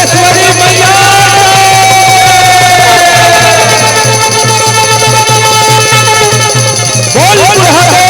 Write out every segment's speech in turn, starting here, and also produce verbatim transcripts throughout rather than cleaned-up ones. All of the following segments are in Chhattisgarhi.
ईश्वरी मैया। बोल बुढ़ापे।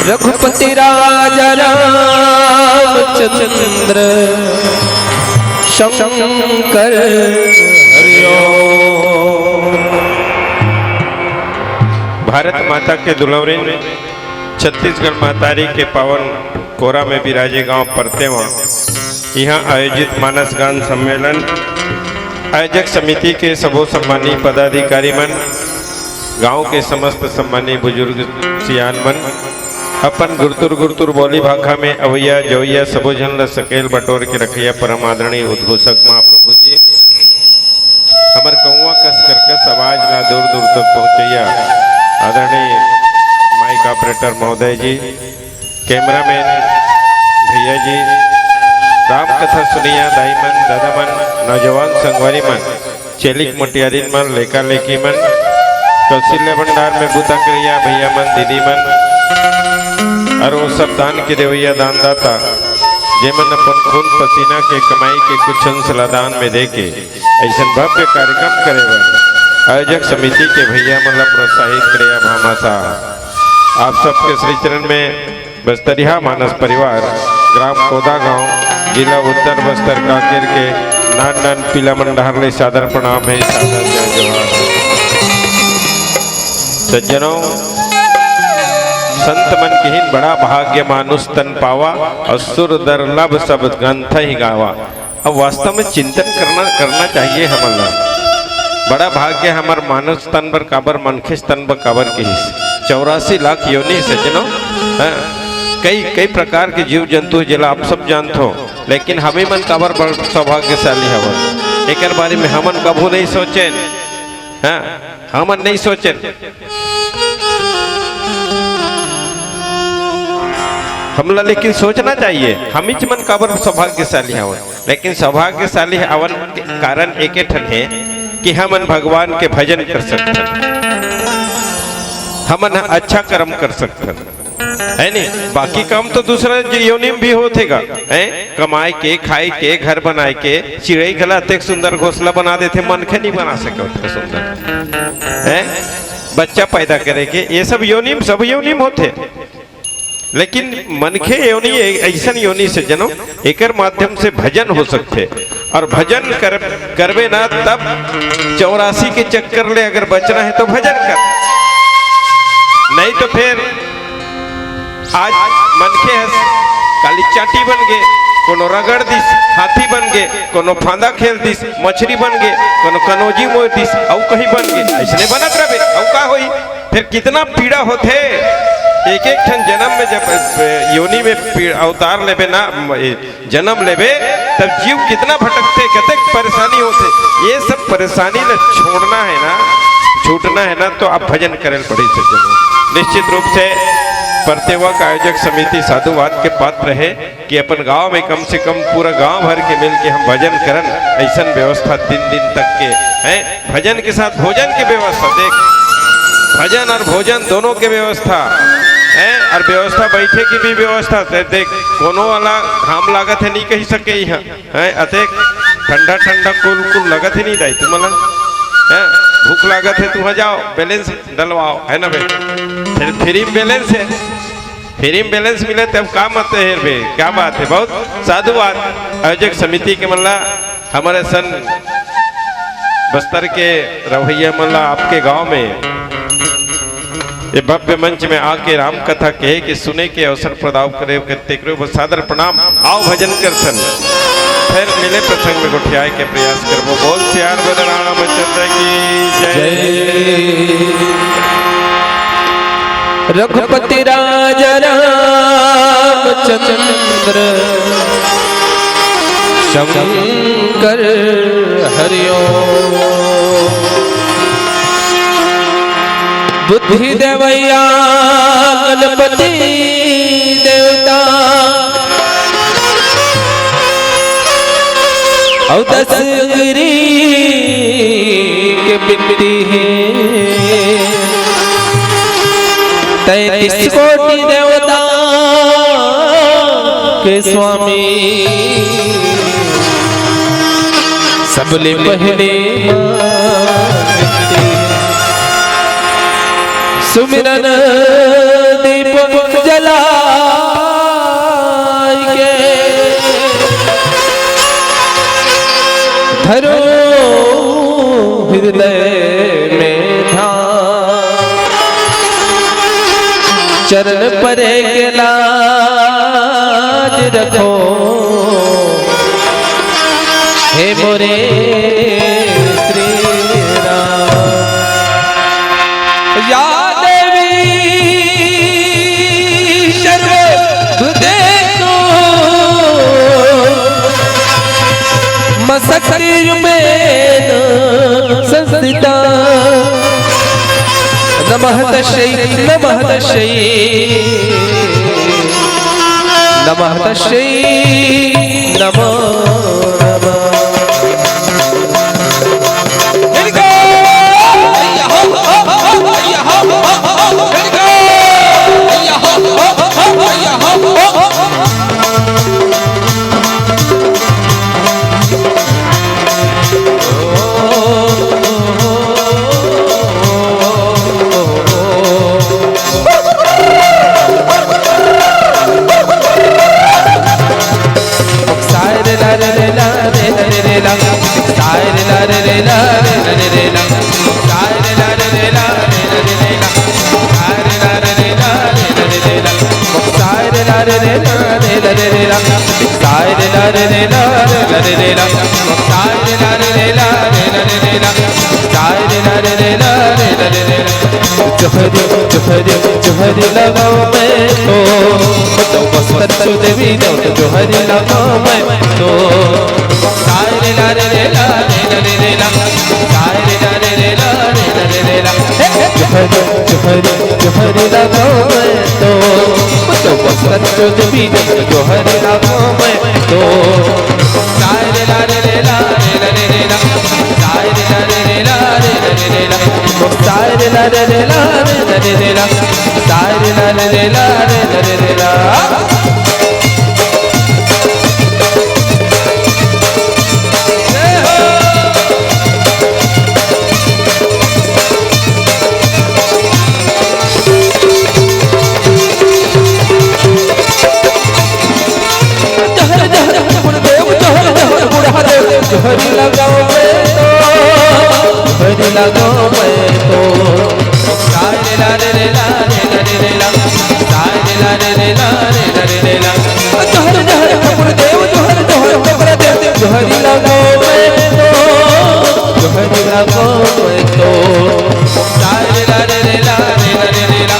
रघुपति राजा रामचंद्र शंकर हरि ओम। भारत माता के दुलौरिन, छत्तीसगढ़ महतारी के पावन कोरा में बिराजे गांव परतेवा, इहां आयोजित मानस गान सम्मेलन, आयोजक समिति के सबो सम्मानी पदाधिकारी मन, गांव के समस्त सम्मानी बुजुर्ग सियान मन, अपन गुरतुर गुरतुर बोली भाखा में अवैया जवैया सबो झन ल सकेल बटोर के रखैया परम आदरणीय उद्घोषक महाप्रभु जी, हमर कौवा कस करकस आवाज ला दूर दूर तक पहुंचैया आदरणीय माइक ऑपरेटर महोदय जी, कैमरामैन भैया जी, राम कथा सुनैया दाई मन, दादा मन, नौजवान संगवारी मन, चेलिक मोटियारिन मन, लेका लेकी मन, कौशल्या भंडार में बूता करैया भैया मन, दीदी मन, अउ वो सब दान के देवैया दानदाता, जेमन अपन खून पसीना के कमाई के कुछ अंश ला दान में देके अइसन भव्य कार्यक्रम करे बर आयोजक समिति के भैया मन ला प्रोत्साहित करे या भामाशाह। आप सबके श्री चरण में बस्तरिया मानस परिवार, ग्राम कोदा गांव, जिला उत्तर बस्तर कांकेर के नान नान पीला मन डहार ले सादर प्रणाम हे, सादर जय जोहार। सज्जनों, संत मन किहिन बड़ा भाग्य मानुष तन पावा, अउ सुर दुर्लभ सब ग्रंथ ही गावा। अब वास्तव में चिंतन करना, करना चाहिए हमन ला। बड़ा भाग्य हमर मानुष तन बर काबर, मनखेस तन बर काबर किहिस। चौरासी लाख योनि सज्जनों, हाँ, कई, कई प्रकार के जीव जंतु जेला आप सब जानथो, लेकिन हमें मन काबर बड़ सौभाग्यशाली हवन, एकर बारे में हमन कभू नहीं सोचेन। हाँ, हमन नहीं सोचेन। हमला लेकिन सोचना चाहिए, हमीच मन काबर सौभाग्यशाली हवन। लेकिन सौभाग्यशाली हवन के कारण एके ठन हे कि हमन भगवान के भजन कर सकथन, हमन ह अच्छा कर्म कर सकथन, है नी? बाकी काम तो दूसरा ज-, योनि म भी होथे गा, हैं? कमाए के, खाए के, घर बनाए के, चिड़ई घला अतेक सुंदर घोंसला बना देथे, मनखे नहीं बना सके ओतका सुंदर, हैं? बच्चा पैदा करे के, ये सब योनि म, सब योनि म होथे। लेकिन मनखे योनि ए-, अइसन योनि से जनो, एकर माध्यम से भजन हो सकथे। और भजन कर, करबे ना, तब चौरासी के चक्कर ले अगर बचना है तो भजन कर, नहीं तो फिर आज मनखे ह काली चाटी बन गे, कोनो रगड़ दिस हाथी बन गे, कोनो फांदा खेल दिस मछरी बन गे, कोनो कनौजी मोर दिस अउ कहीं बन गे, अइसने बनत रहे अउ का होई? फिर कितना पीड़ा होथे। एक एक ठन जन्म में जब, अ, योनि में पीड़-, अवतार लेबे ना, म-, ए, जन्म लेबे, तब जीव कितना भटकथे, कतेक परेशानी होथे। ये सब परेशानी ल छोड़ना है ना, छूटना है ना, तो आप भजन करे ल पड़ी सज्जनों। निश्चित रूप से परतेवा का आयोजक समिति साधुवाद के पात्र है। कि अपन गांव में कम से कम पूरा गांव भर के मिल के हम भजन करन, अइसन व्यवस्था तीन दिन तक के है। भजन के साथ भोजन के व्यवस्था, देख, भजन और भोजन दोनों के व्यवस्था है, और व्यवस्था, बैठे की भी व्यवस्था। ते देख, कोनो वाला घाम लागत है, नहीं कही सके यहाँ, है, अतेक ठंडा ठंडा कुल कुल लगत ही नहीं दाई तुमला, है, भूख लागत है, तुहा जाओ, बैलेंस डलवाओ, है ना बे? फिर फ्री में बैलेंस है, फ्री में बैलेंस मिले तब का मत हेर बे। क्या बात है, बहुत साधुवाद आयोजक समिति के मन ला, हमर असन बस्तर के रहवइया मन ला, आपके गांव में ये भव्य मंच में आके राम कथा कहे के, सुने के अवसर प्रदान करे के, तेकरे ऊपर सादर प्रणाम। आओ भजन करथन, फिर मिले प्रसंग में गोठियाए के प्रयास करबो। बोल सियावर रामचंद्र की जय। जय। रघुपति राजा रामचंद्र शंकर हरिओ। बुद्धि देवैया गणपति देवता, अउ दस गिरी के बिनती हे। तैंतीस कोटि देवता के स्वामी, सबले पहले सुमिरन दीप जलाय के, धरो हृदय में ध्यान। चरण परे के लाज रखो, हे मोरे श्री राम। या देवी सर्वभूतेषु मत्सक्ति रूपेण संस्थिता। नमः तस्यै, नमः तस्यै, नमः तस्यै, नमो नमः। जोहरी, जोहरी, जोहरी लगाओ मैं तो, तो बस्तर चो देवी जाओ तो जोहरी लगाओ मैं तो। जोहरी, जोहरी, जोहरी लगाओ मैं तो, तो बस्तर चोट भी जब जोहर लागो मैं तो। सारे ला रे रे ला रे ला रे रे ला। सारे ला रे रे ला रे ला रे रे ला। सारे ला रे रे ला रे ला रे रे ला। सारे ला रे रे ला रे ला रे रे ला। जहर जहर गुरुदेव, जहर जहर बुढ़ा देव, जहरी लगाओ मैं तो, जहरी लगाओ मैं तो। सारे ला रे रे ला रे ला रे रे ला, सारे ला रे रे ला रे ला रे रे ला। जहर जहर गुरुदेव, जहर जहर बुढ़ा देव, जहरी लगाओ मैं तो, जहरी लगाओ मैं तो। सारे ला रे रे ला रे ला रे रे ला।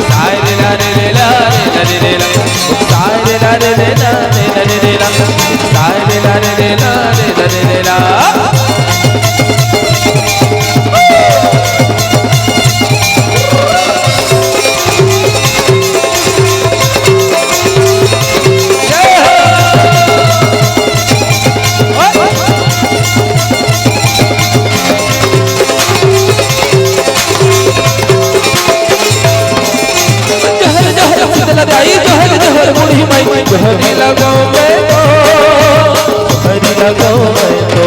सारे ला रे रे ला रे ला रे रे ला। सारे ला रे रे ला रे ला रे रे ला। सारे ला रे रे ला रे ला रे रे ला। जय हो। जहर जहर शीतला दाई, जहर जहर बूढ़ी माई, जहरी लगाओ मैं तो, जहरी लगाओ मैं तो।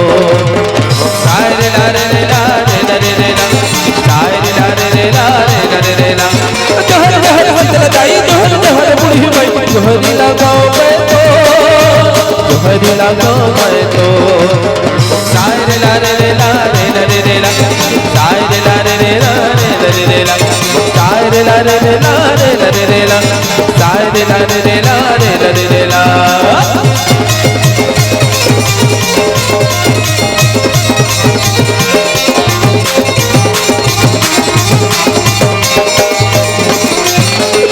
सारे ला रे रे ला रे ला रे रे ला। सारे ला रे रे ला रे ला रे रे ला। जहर जहर शीतला दाई, जहर जहर बूढ़ी माई, जहरी लगाओ मैं तो, जहरी लगाओ मैं तो। सारे ला रे रे ला रे ला रे रे ला। सारे ला रे रे ला रे ला रे रे ला। सारे ला रे रे ला रे ला रे रे ला। सारे ला रे रे ला रे ला रे रे ला।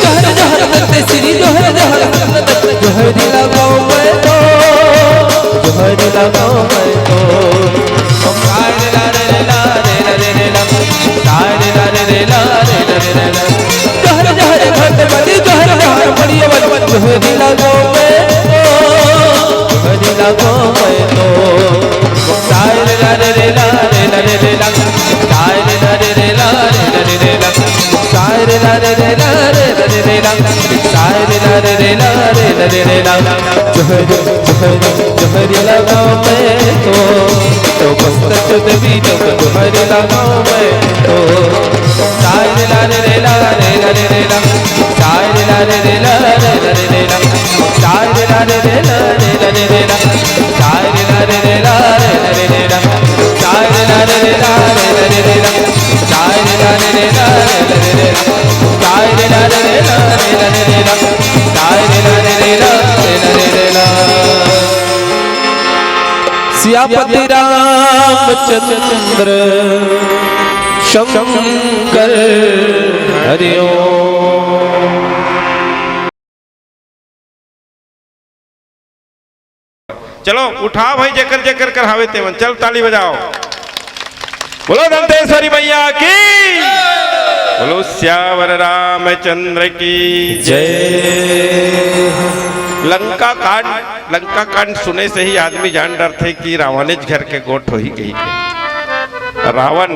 जहर जहर करते श्री जहर जहर करते जहरी लगाओ मैं तो, जहरी लगाओ मैं तो। तारे ला रे ला रे ला रे ला, तारे ला रे ला रे ला रे ला। जहर जहर करते बड़ी जहर जहर बड़ी अवन जहरी लगाओ मैं तो, जहरी लगाओ मैं तो। तारे ला रे ला रे ला रे ला। तारे ला रे ला रे ला रे ला। तारे ला रे ला रे ला रे ला। तारे ला रे ला रे ला रे ला। जोहरी, जोहरी, जोहरी लगाओ मैं तो, तो बस्तर चोदवी तो जोहरी लगाओ मैं तो। तारे ला रे ला रे ला रे ला। तारे ला रे ला रे ला रे ला। तारे ला रे ला रे ला रे ला। तारे ला रे ला रे ला रे ला। तारे ला रे ला रे ला रे ला। तारे ला रे ला रे ला रे ला। तारे ला रे ला रे ला रे ला। तारे ला रे ला रे ला रे ला। सियापति रामचंद्र शंकर हरिओम। चलो उठाओ भाई, जेकर जेकर कर हावे तेमन, चल ताली बजाओ। बोलो दंतेश्वरी मैया की, बोलो सियावर रामचंद्र की जय। लंका कांड, लंका कांड सुने से ही आदमी जान डरथे कि रावणेच घर के गोठ होही कहिके। रावण,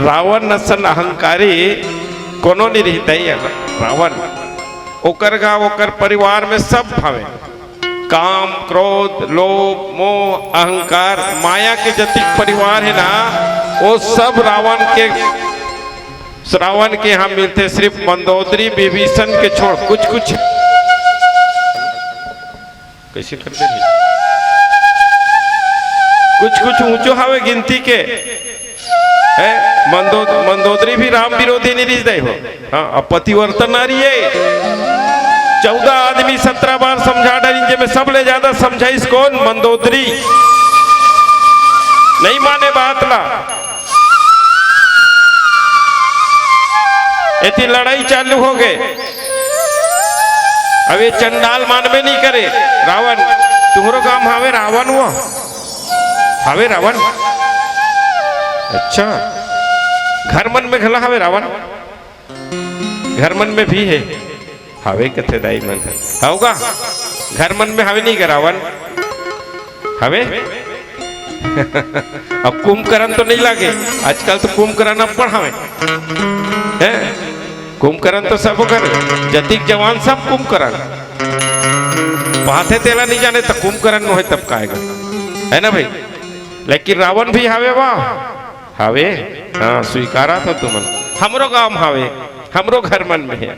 रावण असन अहंकारी कोनो नइ रहिस हे। रावण, ओकर गांव, ओकर परिवार में सब हवे, काम, क्रोध, लोभ, मोह, अहंकार, माया के जतिक परिवार हे ना, वो सब रावण के, रावण के यहाँ मिलथे। सिर्फ मंदोदरी, विभीषण के छोड़, कुछ कुछ कैसे कर दे? कुछ कुछ ऊंचो हावे गिनती के। हैं? मंदो-, मंदोदरी भी राम विरोधी नइ रहिस दाई हो। हाँ, अब पतिव्रता नारी हे। चौदह आदमी सत्रह बार समझा डारिन, जेमे सबले ज्यादा समझाइस कोन? मंदोदरी। नइ माने बात ला। एती लड़ाई चालू होगे। अब ये चंडाल मानबे नइ करे। रावण, तुंहरो गांव हावे रावण वो? हावे रावण? अच्छा, घर मन में घला हावे रावण? घर मन में भी हे, हावे कथे दाई मन ह। हव गा? घर मन में हावे नहीं गा रावण? हावे? अब कुंभकर्ण तो नहीं लागे, आजकल तो कुंभकर्ण अब्बड़ हावे। हैं? कुंभकर्ण तो सब घर, जतिक जवान सब कुंभकर्ण। पाथे तेला नहीं जाने तो कुंभकर्ण नो है तब काएगा, है ना भाई? लेकिन रावण भी हावे वा, हावे, हाँ, स्वीकारा था तुमन। हमरो गांव में हावे, हमरो घर मन में है,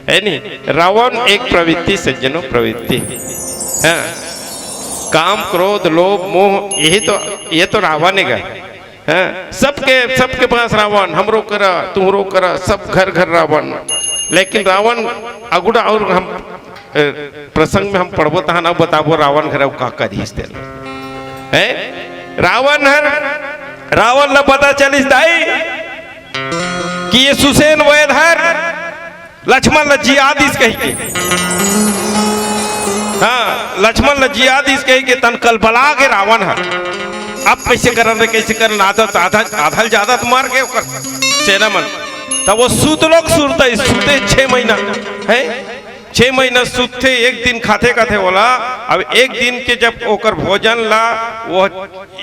है नहीं? रावण एक प्रवृत्ति, सज्जनों, प्रवृत्ति है। हाँ, काम, क्रोध, लोभ, मोह, यही तो, ये तो रावण है गा। हाँ, सबके, सबके पास रावण, हमरो करा, तुहरो करा, सब घर घर रावण। लेकिन रावण अगुड़ा और हम ए, प्रसंग में हम पढ़बो तहां ना बताबो रावण घर अउ का करिस तेला। हैं? रावण हर, रावण ला पता चलिस दाई कि ये सुसेन वैद हर लक्ष्मण ला जिया दिस कहिके। हाँ, लक्ष्मण ला जिया दिस कहिके तहन कलबला गे रावण हर। अब कैसे करन रे, कैसे करन? आधा, आधा, आधा ले ज्यादा तो मर गे ओकर सेना मन। तब वो सूत लोग सुरता, सूते छह महीना, हैं? छह महीना सुतथे, एक दिन खाथे, खाथे ओला। अब एक दिन के जब ओकर भोजन ला, वो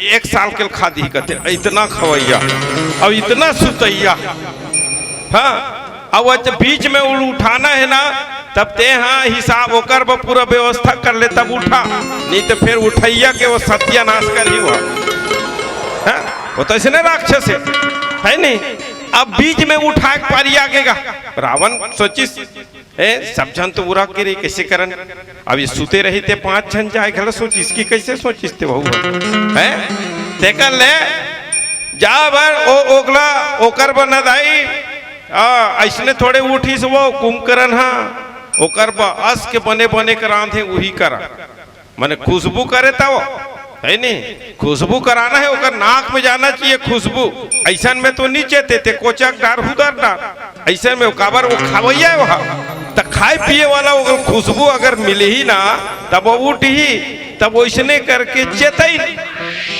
एक साल के खा दी कथे, इतना खवैया, अब इतना सुतैया। हाँ, अब वो जब बीच में उल-, उठाना है ना, तब ते हाँ हिसाब ओकर बर पूरा व्यवस्था कर ले, तब उठा, नहीं तो फिर उठैया के वो सत्यानाश कर ही हुआ। हाँ, वो तो ऐसे ना राक्षस है, है नहीं? अब बीच में उठा के पारी आगेगा। रावण सोचिस, ए, सब झन तो उरा के रही, कैसे करन? अब ये सुते रही ते पांच झन जाए घला सोचिस कि कैसे सोचिस ते वहू ह? हैं? तेकर ले जा बर ओ ओकला ओकर बर न दाई, आ, अइसने थोड़े उठिस वो कुंभकर्ण हा, ओकर बर अस के बने बने करांथे उही करा। माने खुशबू करे तब, है नहीं? खुशबू कराना है, ओकर नाक में जाना चाहिए खुशबू। अइसन में तो नीचे ते, ते कोचक डार, हुदर डार। अइसन में काबर वो खवैया है वहाँ। त खाए पिए वाला ओकर खुशबू अगर मिलही ना, तब वो उठही, तब वइसने करके चेतई।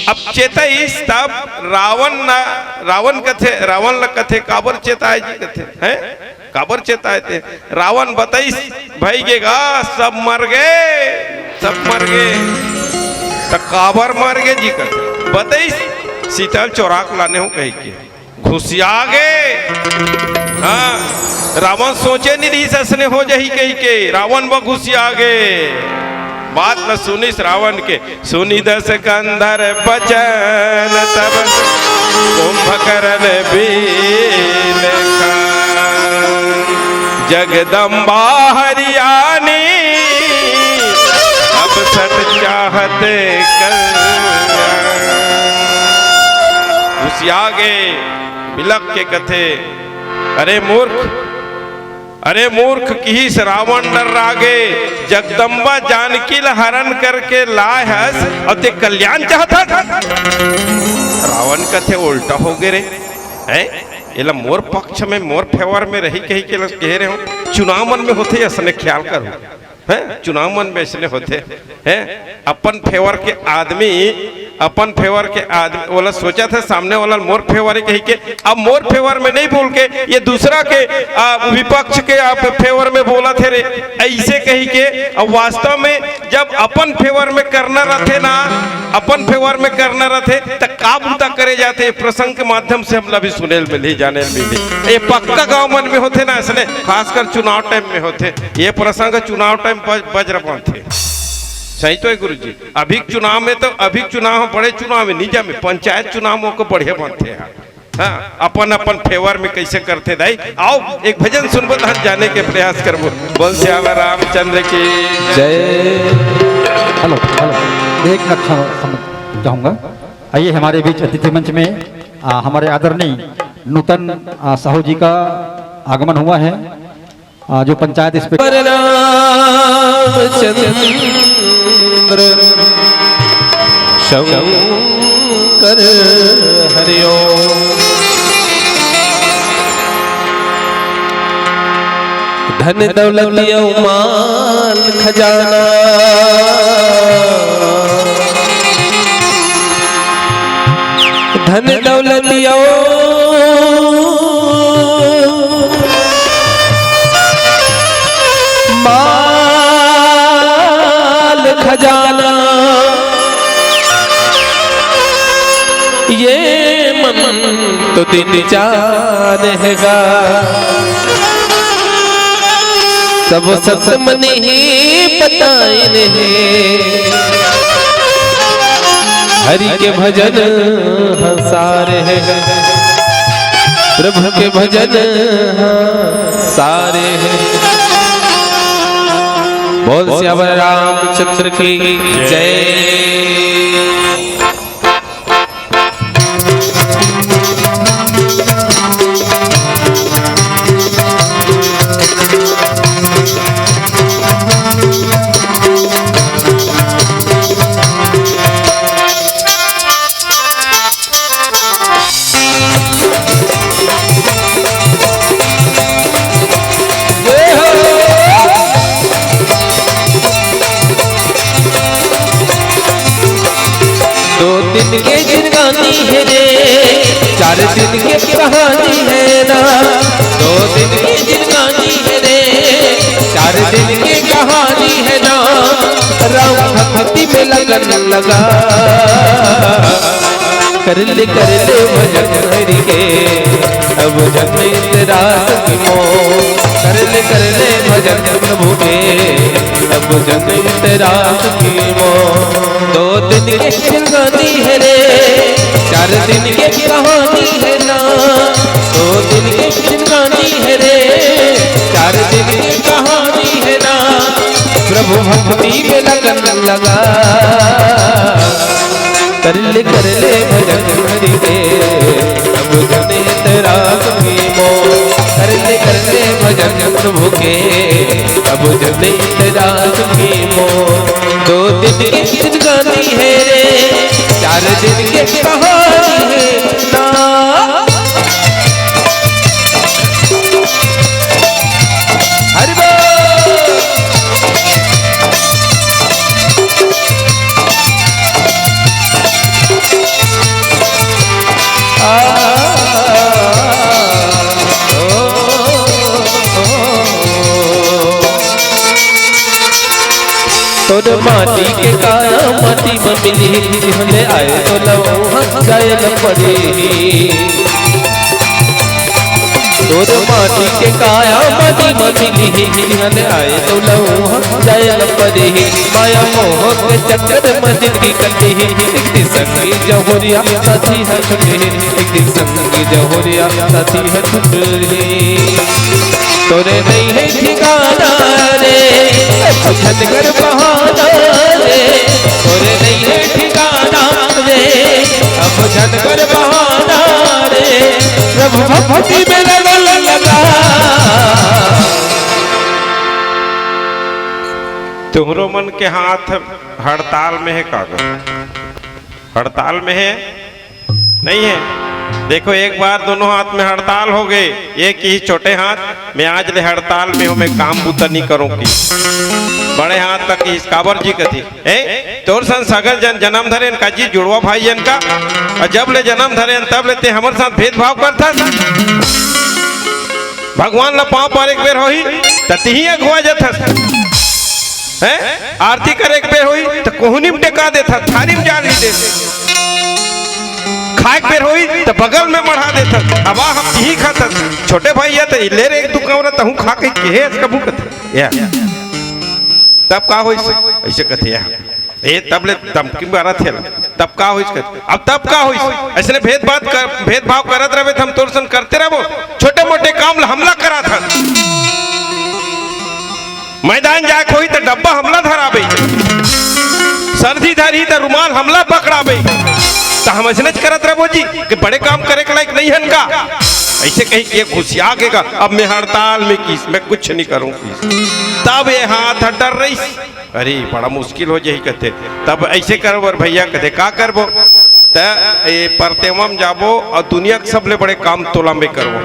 अब चेतईस तब रावण ना, रावण कथे, रावण ल कथे, "काबर चेताए जी?" कथे, हैं? काबर चेताए ते? रावण बतईस, "भई गे गा, सब मर गे, सब मर गे।" त काबर मर गे जी कथे? बतईस, "सीता ल चोरा के लाने हों" कहिके। घुसिया गे। हाँ, रावण सोचे नहीं रहिस असने हो जाही कहिके, रावण ब घुसिया गे। बात ल सुनिस रावण के, सुनिदस गंधर बचन तब कुंभकर्ण बिलखन। जगदम्बा हरियानी अब सत चाहत कल्याण। घुसिया गे, बिलख के कथे, "अरे मूर्ख, अरे मूर्ख," किहिस, "रावण डर्रा गे, जगदम्बा जानकी ल हरण करके लाय हस अउ ते कल्याण चाहत हस?" रावण कथे, "उल्टा हो गे रे, हैं? एला मोर पक्ष में, मोर फेवर में रही कहिके ल कहे रहे हों।" चुनाव मन में होथे, असने ख्याल करो, हैं? चुनाव मन में असने होथे, हैं? अपन फेवर के आदमी, अपन फेवर के आदमी, ओला सोचथे सामने वाला ल मोर फेवर हे कहिके, अब मोर फेवर में नहीं बोल के ये दूसरा के, आ, विपक्ष के, आ, फेवर में बोलथे रे, अइसे कहिके। अब वास्तव में जब अपन फेवर में करना रथे ना, अपन फेवर में करना रथे, त का बूता करे जाथे, ये प्रसंग के माध्यम से हमला भी सुने ल मिलही, जाने ल मिलही। ये पक्का गांव मन में होथे ना, असने खासकर चुनाव टाइम में होथे। ये प्रसंग चुनाव टाइम बज-, बजरा बनथे। सही तो है गुरुजी। अभी चुनाव में तो, अभी चुनाव, बड़े चुनाव में नहीं जामे, पंचायत चुनाव में ओकर बढ़िया बनथे यार। हाँ, अपन अपन फेवर में कैसे करथे दाई। आओ, एक भजन सुनबो, तहन जाने के प्रयास करबो। बोल सियावर रामचंद्र की जय। हेलो, हेलो, एक मिनट, क्षमा, क्षमा चाहूँगा। आइए, हमारे बीच अतिथि मंच में, आ, हमारे आदरणीय नूतन, आ, साहू जी का आगमन हुआ है। आ, जो पंचायत इंस्पेक्टर रामचंद्र शंकर हरिओम। धन दौलत अउ माल खजाना, धन दौलत अउ खजाना, ये मन तो दिन चार हैगा। सब सत मन ही बताइन हे, हरि के भजन ह सार हे, प्रभु के भजन ह सार हे। बोल सियावर रामचंद्र की जय। दो दिन के जिंदगानी है रे, चार दिन के कहानी है ना। दो दिन के जिंदगानी है रे, चार दिन की कहानी है ना। राम भक्ति में लगन लगा, कर ले, कर ले भजन हरि के, अब जन तेरा सखी मो। कर ले, कर ले भजन प्रभु के, अब जन तेरा सखी मो। दो दिन के जिंदगानी है रे, चार दिन के कहानी है ना। दो दिन के जिंदगानी है रे, चार दिन की कहानी है ना। प्रभु भक्ति में लगन लगा, कर ले, कर ले भजन हरि के, अब जन तेरा सखी मो। कर ले, कर ले भजन प्रभु के, अब जन तेरा सखी मो। दो दिन के जिंदगानी है रे, चार दिन के कहानी है ना। हरि बोल। आ, ओ, ओ, ओ, ओ। तोर माटी के काया माटी म मिलही, जिहले आए तोला उहाँ जाए ल पड़ही। तोर माटी के काया माटी म मिलही, जिहले आए तोला उहाँ जाए ल पड़ही। माया मोह के चक्कर म जिनगी कटही, एक दिन संगी जहुरिया साथी ह छुटही, एक दिन संगी जहुरिया साथी ह छुटही। तोरे नइ हे ठिकाना रे, अब झन कर बहाना रे। तोरे नइ हे ठिकाना रे, अब झन कर बहाना रे। प्रभु भक्ति में लगन लगा। तुहरो मन के हाथ हड़ताल में हे का गो? हड़ताल में हे? नहीं है। देखो, एक बार दोनों हाथ में हड़ताल हो गए, ये किहिस छोटे हाथ, मैं आज ले हड़ताल में हूँ, मैं काम बूता नहीं करूँ किहिस। बड़े हाथ तक किहिस, काबर जी कथे, "ए, तोर सन सगर जन जन्म धरेन का जी, जुड़वा भाई जन का, और जब ले जन्म धरेन तब ले ते हमर साथ भेदभाव करथस।" भगवान ला पाँव पर एक बेर होही, त तिही अघुवा जथस। हैं? आरती करे के बेर होही, त कोहनी म टेका देथस, थारी म जान ली दे। खाए के बेर होही, त बगल में मढ़ा देथस। अब आ हम तिही खाथस। छोटे भाई, या त ले रे एक दू कौरा, तहूँ खा के केहे अस कभू कथे। या। तब का होइस? ऐसे कथे, या। ए, तब ले धमकी मारत हे ना। तब का होइस कर? अब तब का होइस? अइसने भेदभाव कर, भेदभाव करत रहबे त हम तोर सन करते रहबो। छोटे मोटे काम ला हमला कराथस। मैदान जाए के होही त डब्बा हमला धराबे। सर्दी धरही त रुमाल हमला पकड़ाबे। त हम अइसने करत रहबो जी कि बड़े काम करे के लायक नहीं हन का? अइसे कहिके घुसिया गे का, अब मैं हड़ताल में किहिस, मैं कुछ नहीं करूँ किहिस। तब ये हाथ डर रहिस। अरे, बड़ा मुश्किल हो जाही कथे। तब अइसे करबो भैया कथे, का करबो? त ए परतेवा म जाबो अउ दुनिया के सबले बड़े काम तोला में करबो।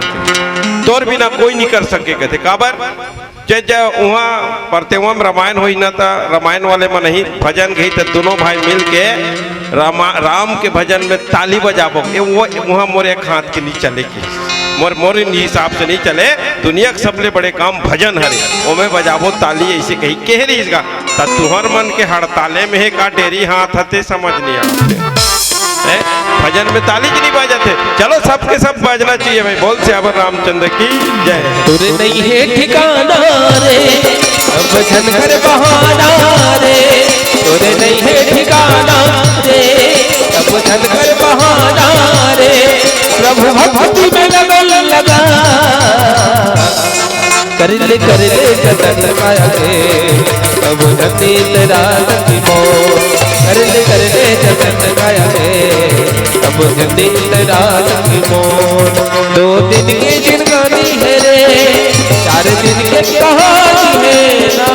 तोर बिना कोई नहीं कर सके कथे। काबर? जे, जे उहाँ परतेवा म रामायण होही ना, त रामायण वाले मन ही भजन गही, त दोनों भाई मिल के रामा-, राम के भजन में ताली बजाबो। ए, वो उहाँ मोर एक हाथ के नहीं चले के। मोर, मोर हिसाब से नहीं चले। दुनिया के सबले बड़े काम भजन हरे, ओमे बजाबो ताली, अइसे कहिके रहिस गा। त तुहर मन के हड़ताले में हे का डेरी हाथ हते, समझ नहीं आते। हैं? भजन में ताली की नहीं बाजत हे? चलो, सबके सब बाजना चाहिए भाई। बोल सियावर रामचंद्र की जय। तोरे नहीं हे ठिकाना रे, अब झनकर बहाना रे। तोरे नहीं हे ठिकाना रे, अब झनकर बहाना रे। प्रभु भक्ति में लगन लगा। कर ले, कर ले जतन माया के, अब जतीत रात की मोर। कर ले, कर ले जतन माया के, अब जतीत रात की मोर। दो दिन की जिंदगानी है रे, चार दिन की कहानी है ना।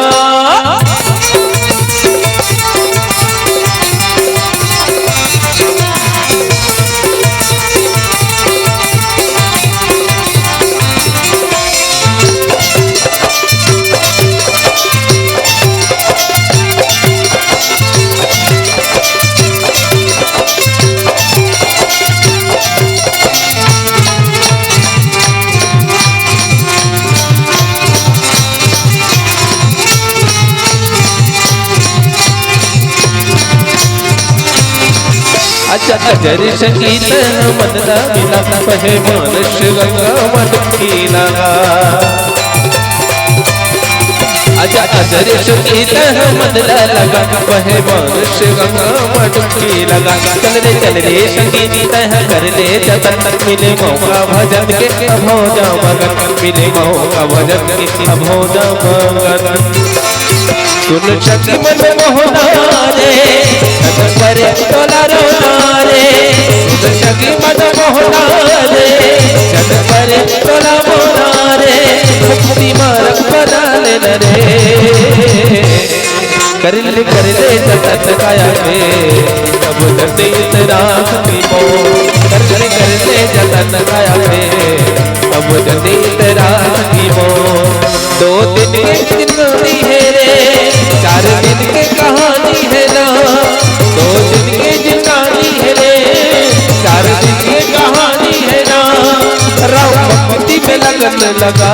अच्छा, अजर संगीत मन ना मिला, पहे मानस गंगा मटकी लगा। अच्छा, अजर संगीत मन ना लगा, पहे मानस गंगा मटकी लगा। चल रे, चल रे संगीत तह कर ले जतन, मिले मौका भजन के अभो जा मगन, मिले मौका भजन के अभो जा मगन। सुन सखी मन मोहना रे, जन परे तोला रोना रे। सुन सखी मन मोहना रे, जन परे तोला रोना रे। मुक्ति मार्ग बना ले न रे। कर ले, कर ले जतन काया के, अब जतीत रास की मोर। कर ले, कर ले जतन काया के, अब जतीत रास की मोर। दो दिन की जिंदगी है रे, चार दिन की कहानी है ना। दो दिन की जिंदगी है रे, चार दिन की कहानी है ना। राम भक्ति में लगन लगा।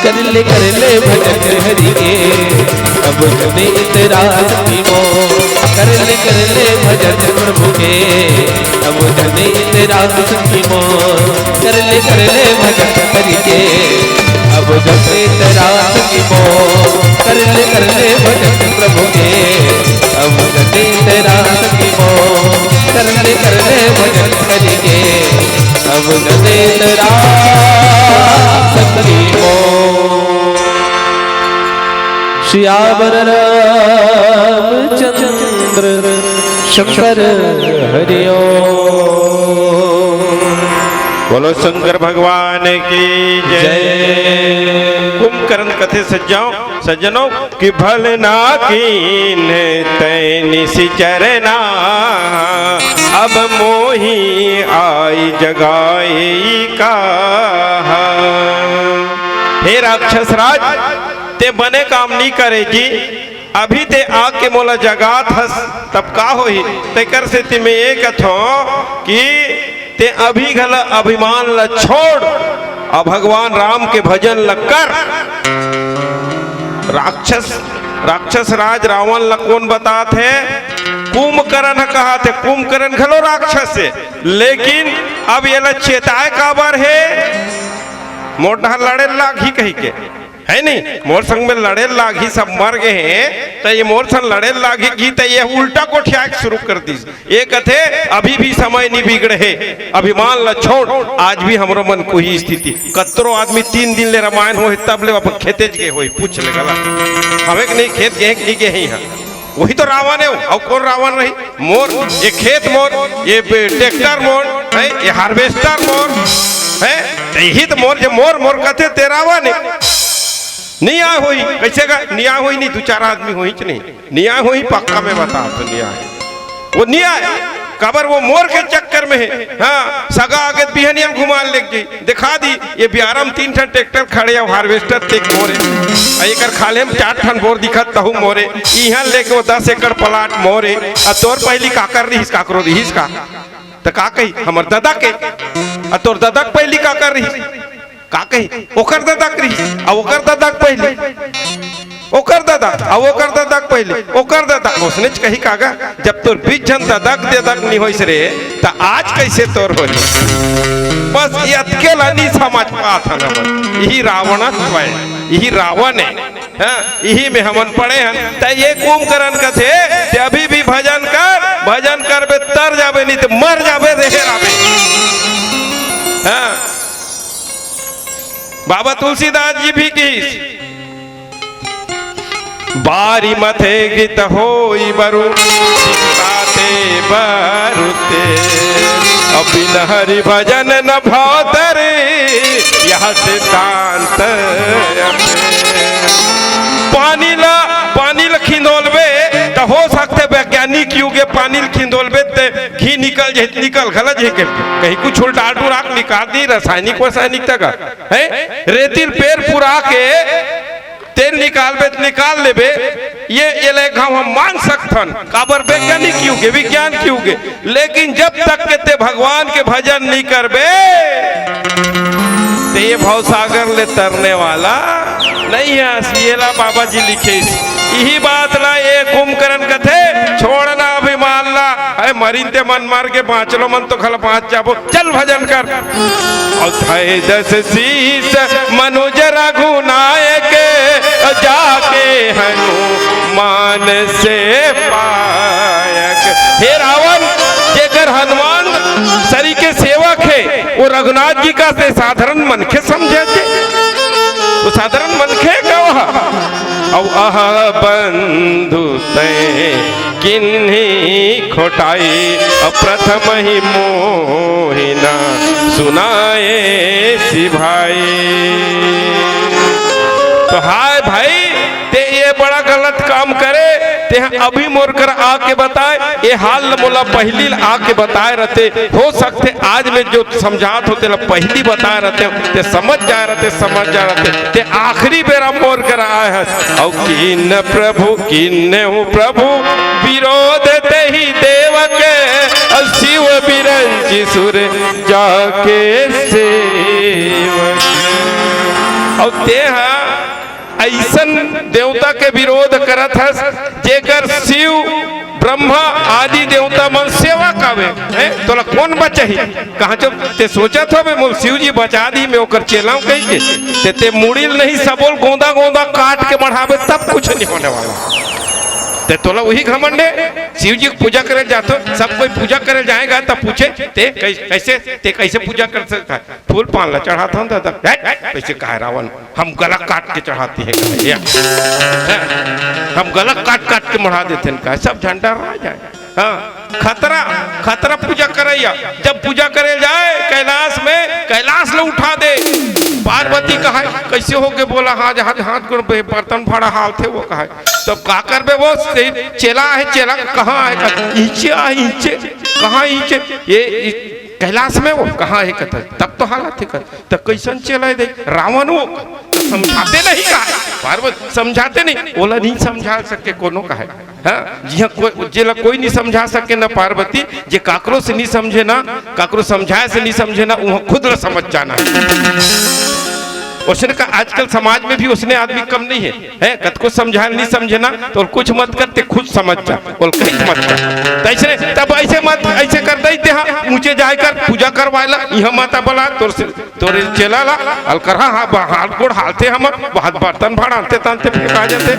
कर ले, कर ले भजन हरि के, अब जतीत रास की मोर। कर ले, कर ले भजन प्रभु के, अब जतीत रास की मोर। कर ले, कर ले भजन हरि के, अब जतीत रास की मोर। कर ले, कर ले भजन प्रभु के, अब जतीत रास की मोर। कर ले, कर ले भजन हरि के, अब जतीत रास की मोर। सियावर रामचंद्र शंकर हरिओम। बोलो शंकर भगवान की जय। जय। कुंभकर्ण कथे सज्जाओ, सज्जनों, कि भल ना कीन्हे तैं निसि चरना, अब मोहि आइ जगाई कहा। हे राक्षस राज, तें बने काम नी करे जी, अभी तें आके मोला जगात हस, तब का होही? तेकर सेती मैं ये कथों कि तें अभी घला अभिमान ला छोड़ अउ भगवान राम के भजन ला कर। राक्षस, राक्षस राज रावण ला कोन बतात हे? कुंभकर्ण ह कहाथे, कुंभकर्ण घलो राक्षस हे, लेकिन अब एला चेताय काबर हे? मोर डहर लड़े लागही कहिके। हे नहीं, मोर संग में लड़े लागही, सब मर गे हे, त ये मोर संग लड़े लागही कि, त ये उल्टा गोठियाय के शुरू कर दिस। ये कथे, अभी भी समय नहीं बिगड़े हे, अभिमान ला छोड़, आज भी हमरो मन के उही स्थिति। कतरो आदमी तीन दिन ले रामायण होहे, तब ले अपन खेतेच गे होही, पूछ ले घला। हवे कि नहीं, खेत गे हे कि नहीं गे हे इहाँ? वही तो रावण हे, अउ कोन रावण रही? मोर, ये खेत मोर, ये बे-, ट्रैक्टर मोर, हैं? ये हार्वेस्टर मोर, हैं? यही तो मोर, जे मोर, मोर कथे ते रावण हे। न्याय होही, कइसे का न्याय होही? नहीं, दू चार आदमी होही कि नहीं? न्याय होही, पक्का मैं बतात हों न्याय। वो न्याय, काबर वो मोर के चक्कर में हे। हाँ, सगा आगे बिहनिया घुमा लेग जाही। देखा दी, ये बियारा म तीन ठन ट्रैक्टर खड़े अउ हार्वेस्टर तेक मोरे। अउ एकर खाल्हे म चार ठन बोर दिखत तहू मोरे। इहाँ लेके वो दस एकड़ प्लाट मोरे। अउ तोर पहिली काकर रिहिस, काकरो रिहिस का? त का कही? हमर ददा के। अउ तोर ददा के पहिली काकर रिहिस? का कही? ओकर ददा के रिहिस। अउ ओकर ददा के पहिली। ओकर ददा, अउ ओकर ददा के पहिले, ओकर ददा, ओसनेच कही कागा, जब तोर बीच झन ददा के ददा के नी होइस रे, त आज कइसे तोर होही? बस ये अतके ला नी समझ पात हन हमन। इही रावणत्व हे, इही रावण हे। हाँ, इही में हमन पड़े हन। त ये कुंभकरन कथे, ते अभी भी भजन कर, भजन करबे तर जाबे, नी त मर जाबे, रेहे राबे। हाँ, बाबा तुलसीदास जी भी किहिस, बारी मथे गीत होई बरु, चिंता ते बरु ते। अब बिन हरि भजन न भावतरे, यह सिद्धांत अमे। पानी ला, पानी ला खिंदोलबे, त हो सकथे वैज्ञानिक युग ए पानी ला खिंदोलबे, ते घी निकल जाही, निकल घला जाही के। कहीं कुछ उल्टा उल्टा निकाल दी, रासायनिक वासायनिक तक हे, रेतिल पेर पुरा के तेल निकालबे त निकाल लेबे, ये, ये ले घाव हम मान सकथन, काबर वैज्ञानिक युग ए, विज्ञान के युग ए। लेकिन जब तक के ते भगवान के भजन नी करबे, ते ये भवसागर ले तरने वाला नहीं हे। येला बाबा जी लिखिस, इही बात ला ये कुंभकरन कथे, छोड़ना अभिमान ला, अरे मरिन ते मन मर के, बाँचलो मन तो घला बाँच जाबो, चल भजन कर। अउ धय दस शीस मनुज रघुनायक, जाके हनुमान से पायक। हे रावण, जेकर हनुमान सरीखे सेवक हे, वो रघुनाथ जी कस ते साधारण मनखे समझे थे। वो साधारण मनखे का वह? अउ अहा बंधु तैं किन्हीं खोटाई, अप्रथम ही मोहि न सुनाए सिभाई। तो हाय भाई, ते ये बड़ा गलत काम करे, ते अभी मोर कर आके बताए, ये हाल मोला पहिली आके बताए रहते, हो सकथे आज में जो समझात हो तेला पहिली बताए रहते, ते समझ जाए रहते, समझ जाए रहते, ते आखिरी बेरा मोर कर आए हस। अउ कीन्ह प्रभु, कीन्हु प्रभु विरोध तेहि देवक, अउ शिव बिरंचि सुर जाके सेवक। अउ तेहा अइसन देवता के विरोध करत हस, जेकर शिव, ब्रह्मा आदि देवता मन सेवक हवे, हैं? तोला कोन बचाही? कहाँ चो ते सोचत होबे, मोर शिव जी बचा दी, मैं ओकर चेला हूँ कहि के। ते, ते मुड़ी ल नहीं, सबो ल गोंदा गोंदा काट के मढ़ाबे, तब कुछ नहीं होने वाला। ते तोला वही घमंड हे, शिव जी के पूजा करे जाथो, सब कोई पूजा करे जाएगा, तब पूछे, ते कै-, कैसे, ते कैसे पूजा कर सकता है? फूल पान ला चढ़ात हन दादा। हट, हट, कइसे कहे रावण, हम गला काट के चढ़ाते हैं, कहे, या। हम गला काट काट के मढ़ा देते हैं, कहे, सब झंडा रह जाए। हाँ, खतरा, खतरा पूजा करैया, जब पूजा करे जाए कैलाश में, कैलाश ला उठा दे। पार्वती कहे, कैसे हो के बोला, हाथ, हाथ, हाथ गोड़ पे बर्तन भाड़ा हालथे, वो कहे, तब का करबे, वो से-, चेला हे, चेला कहाँ हे, कहे, नीचे आ, नीचे, कहाँ नीचे, ये, ये कैलाश में वो कहाँ हे, कहता, तब तो हालत हे, कहता। त कइसन चेला हे देख, रावण वो समझाते नहीं का, पार्वती समझाते नहीं, ओला नहीं समझा सके कोनो कहे। हाँ, जिहाँ कोई, जेला कोई नहीं समझा सके ना पार्वती, जे काकरो से नहीं समझे ना, काकरो समझाए से नहीं समझे ना, उहाँ खुद ला समझ जाना हे। ओसने का आजकल समाज में भी ओसने आदमी कम नहीं हे, हैं? कतको समझाए नहीं समझे ना, तो कुछ मत कर, ते खुद समझ जा, बोल कहीं मत कर। तो ऐसे, तब ऐसे मत, ऐसे कर दे, ते हाँ, ऊंचे जाए कर, पूजा करवाए ला, यहाँ माता बोला, तोर से तोरे चेला ला अलकरहा, हाँ, बा-, हाथ गोड़ हालथे हमर, बहुत बर्तन भाड़ाथे, तानथे, फेंका जाथे।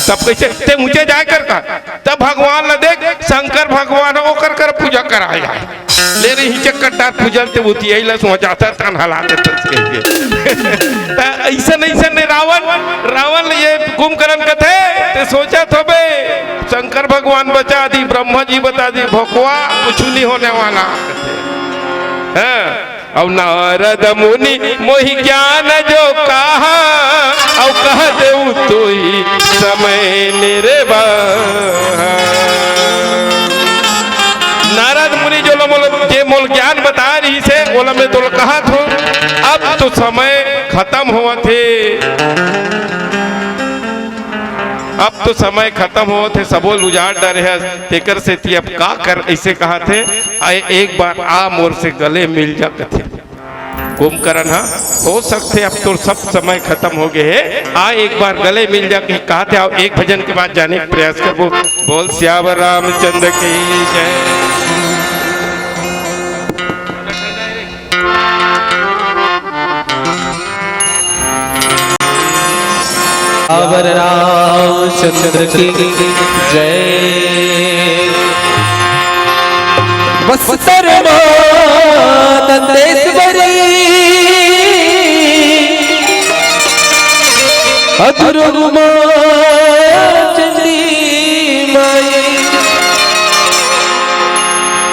तब कइसे ते ऊंचे जाए कर का? तब भगवान ला देख, शंकर भगवान ओकर कर पूजा कराए जाए। ले रे, हिंचे कट्टार पूजन ते उती, यही ला सोचा था, तान हला देथे कहिके। त अइसन, अइसन ने रावण, रावण ये कुंभकरन कथे, ते सोचत होबे, शंकर भगवान बचा दी, ब्रह्मा जी बचा दी, भोकवा कुछ नहीं होने वाला। हाँ। अउ नारद मुनि मोहि ज्ञान जो कहा, अउ कह देउ तुहि समय निर्वाहा। नारद मुनि जो लो मोल, जे मोल ज्ञान बता रहिसे, ओला मैं तोला कहत हों, अब तो समय खतम होवत हे। अब तो समय खतम होवत हे, सबो ल उजाड़ डरे हस, तेकर सेती अब का कर, अइसे कहत हे, आए एक बार आ मोर से गले मिल जा कथे। कुंभकर्ण, हाँ, हो सकथे अब तोर सब समय खतम हो गे हे। आ, एक बार गले मिल जा के कहत हे, आओ, एक भजन के बाद जाने के प्रयास करबो। बोल सियावर रामचंद्र की जय। सियावर रामचंद्र की जय। बस्तर मा दंतेश्वरी, अधुरुमा चंडी माई,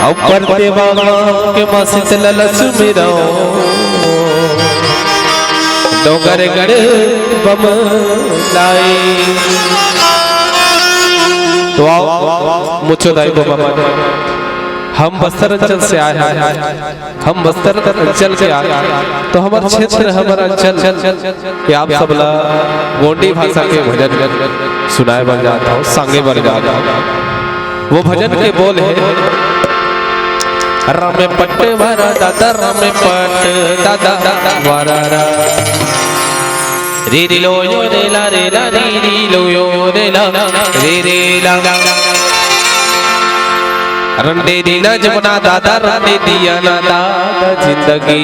अउ परते बाबा के मा शीतल सुमिरंव, डोंगरगढ़ बम लाई। तो आओ, मुचो दाई बाबा, हम बस्तर अंचल से आए हैं, हम बस्तर अंचल के आए हैं, तो हमर क्षेत्र, हमर अंचल के आप सबला गोंडी भाषा के भजन सुनाए बर जात हौं, सांगे बर जात हौं। वो भजन के बोल हे, रामे पट वारा दादा, रामे पट दादा वारा रा। रे रे लो यो रे ला रे ला रे रे लो यो रे ला रे रे ला। रंडे दीना जमना दादा, रंडे दिया ना दादा जिंदगी।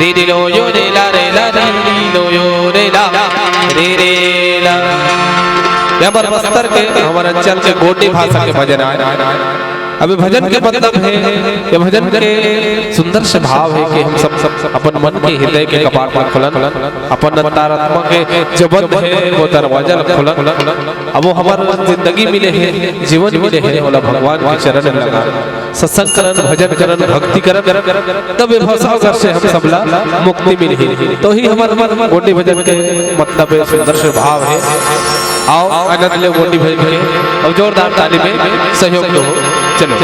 रे रे लो यो रे ला रे ला रे रे लो यो रे ला रे रे ला। ये हमर बस्तर के, हमर अंचल के गोंडी भाषा के भजन आय। अब ये भजन के मतलब हे, ये भजन के सुंदर से भाव हे कि हम सब, सब अपन मन के, हृदय के कपाट ला खोलन, अपन अंतरात्मा के जो बंद हे, वो दरवाजा ला खोलन। अब वो हमर जिंदगी मिले हे, जीवन मिले हे, ओला भगवान के चरण में लगा, सत्संग करन, भजन करन, भक्ति करन, तब ये भाषा से हम सबला मुक्ति मिलही। तो ही हमर गोंडी भजन के मतलब हे, सुंदर से भाव हे। आओ, आनंद ले गोंडी भजन के, अउ जोरदार ताली में सहयोग दो। चलो।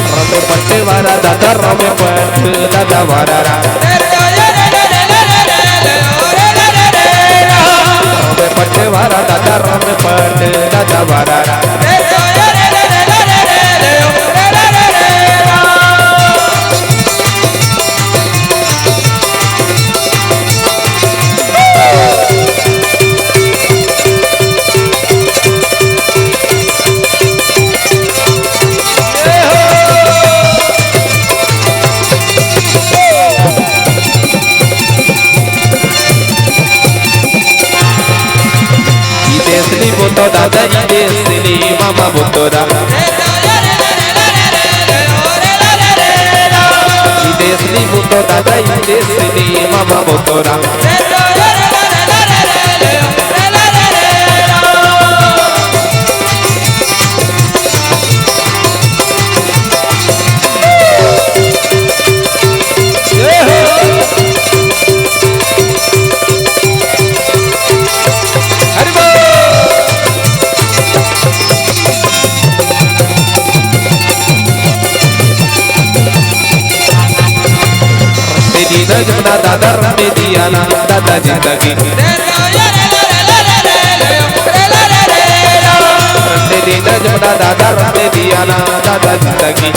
रामे पट्टे वारा दादा, रामे पट्टे दादा वारा रा। रामे पट्टे वारा दादा, रामे पट्टे दादा वारा रा। ई देसनी बोतो दादा, ई देसनी मामा बोतो रा। ई देसनी बोतो दादा, ई देसनी मामा बोतो रा। तेरी नजर ना दादा, रंडे दिया ना दादा जिंदगी। रंडे दी नजर ना दादा, रंडे दिया ना दादा जिंदगी।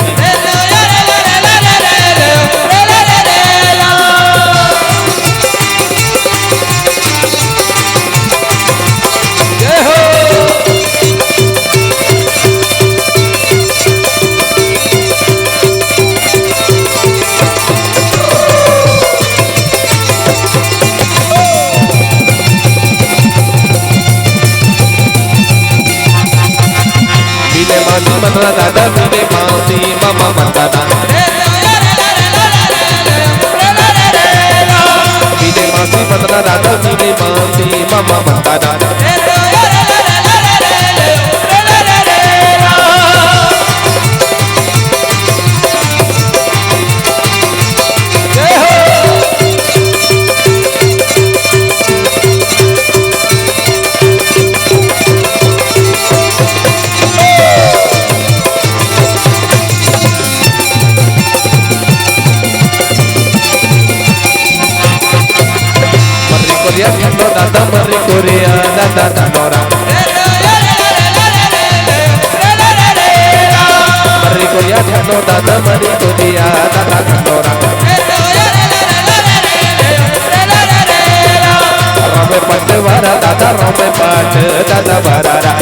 मिले मासी मतना दादा, मिले मासी मामा मतना। मिले मासी मतना दादा, मिले मासी मामा मतना। दादा मोरा। मरी कोरिया छानो दादा, मरी कोरिया दादा छानोरा। रोमे पट वारा दादा, रोमे पट दादा बरारा।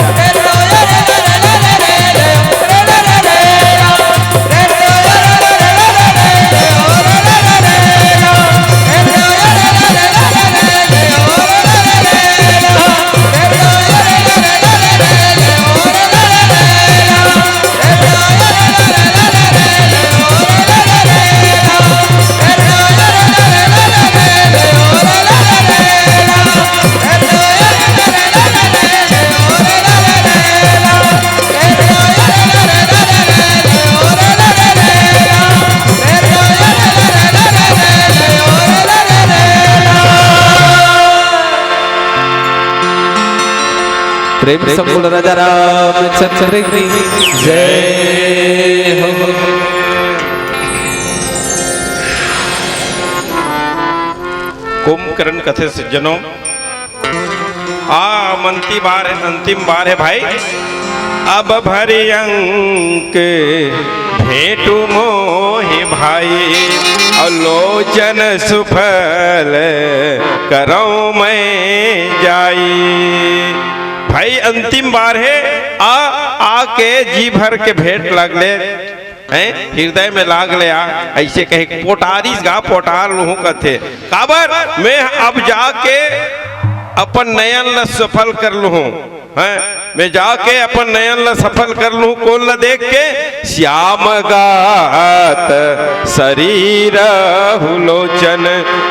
प्रेम से बोल राजा रामचंद्र की जय हो। कुंभकर्ण कथे सज्जनों, आ, अंतिम बार है, अंतिम बार है भाई। अब भरि अंक भेंटु मोहि भाई, अउ लोचन सुफल करौं मैं जाई। भाई अंतिम बार है, आ, आके जी भर के भेंट लाग ले, हैं? हृदय में लाग ले आ, अइसे कहे पोटारिस गा, पोटार लूहूं कथे। काबर? मैं अब जाके अपन नयन ल सफल कर लूहूं, हैं? मैं जाके अपन नयन ल सफल कर लूहूं, कोन ल देख के? श्याम गात सरीरहु लोचन,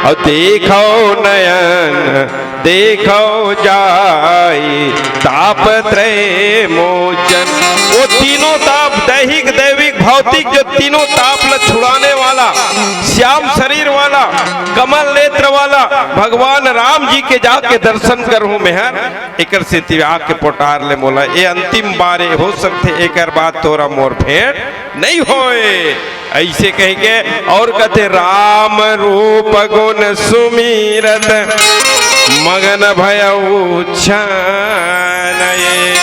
अउ देखौ नयन देखौ जाई ताप त्रय मोचन। वो तीनों ताप, दैहिक, दैविक, भौतिक, जो तीनों ताप ल छुड़ाने वाला, श्याम शरीर वाला, कमल नेत्र वाला भगवान राम जी के जाके दर्शन करहूं मेहर। एकर सेती आके पोटार ले मोला, ए अंतिम बार ए, हो सकथे एकर बाद तोरा मोर भेंट नइ होय। अइसे कहिके अउ कथे, राम रूप गुण सुमिरत मगन भयउ क्षण ए।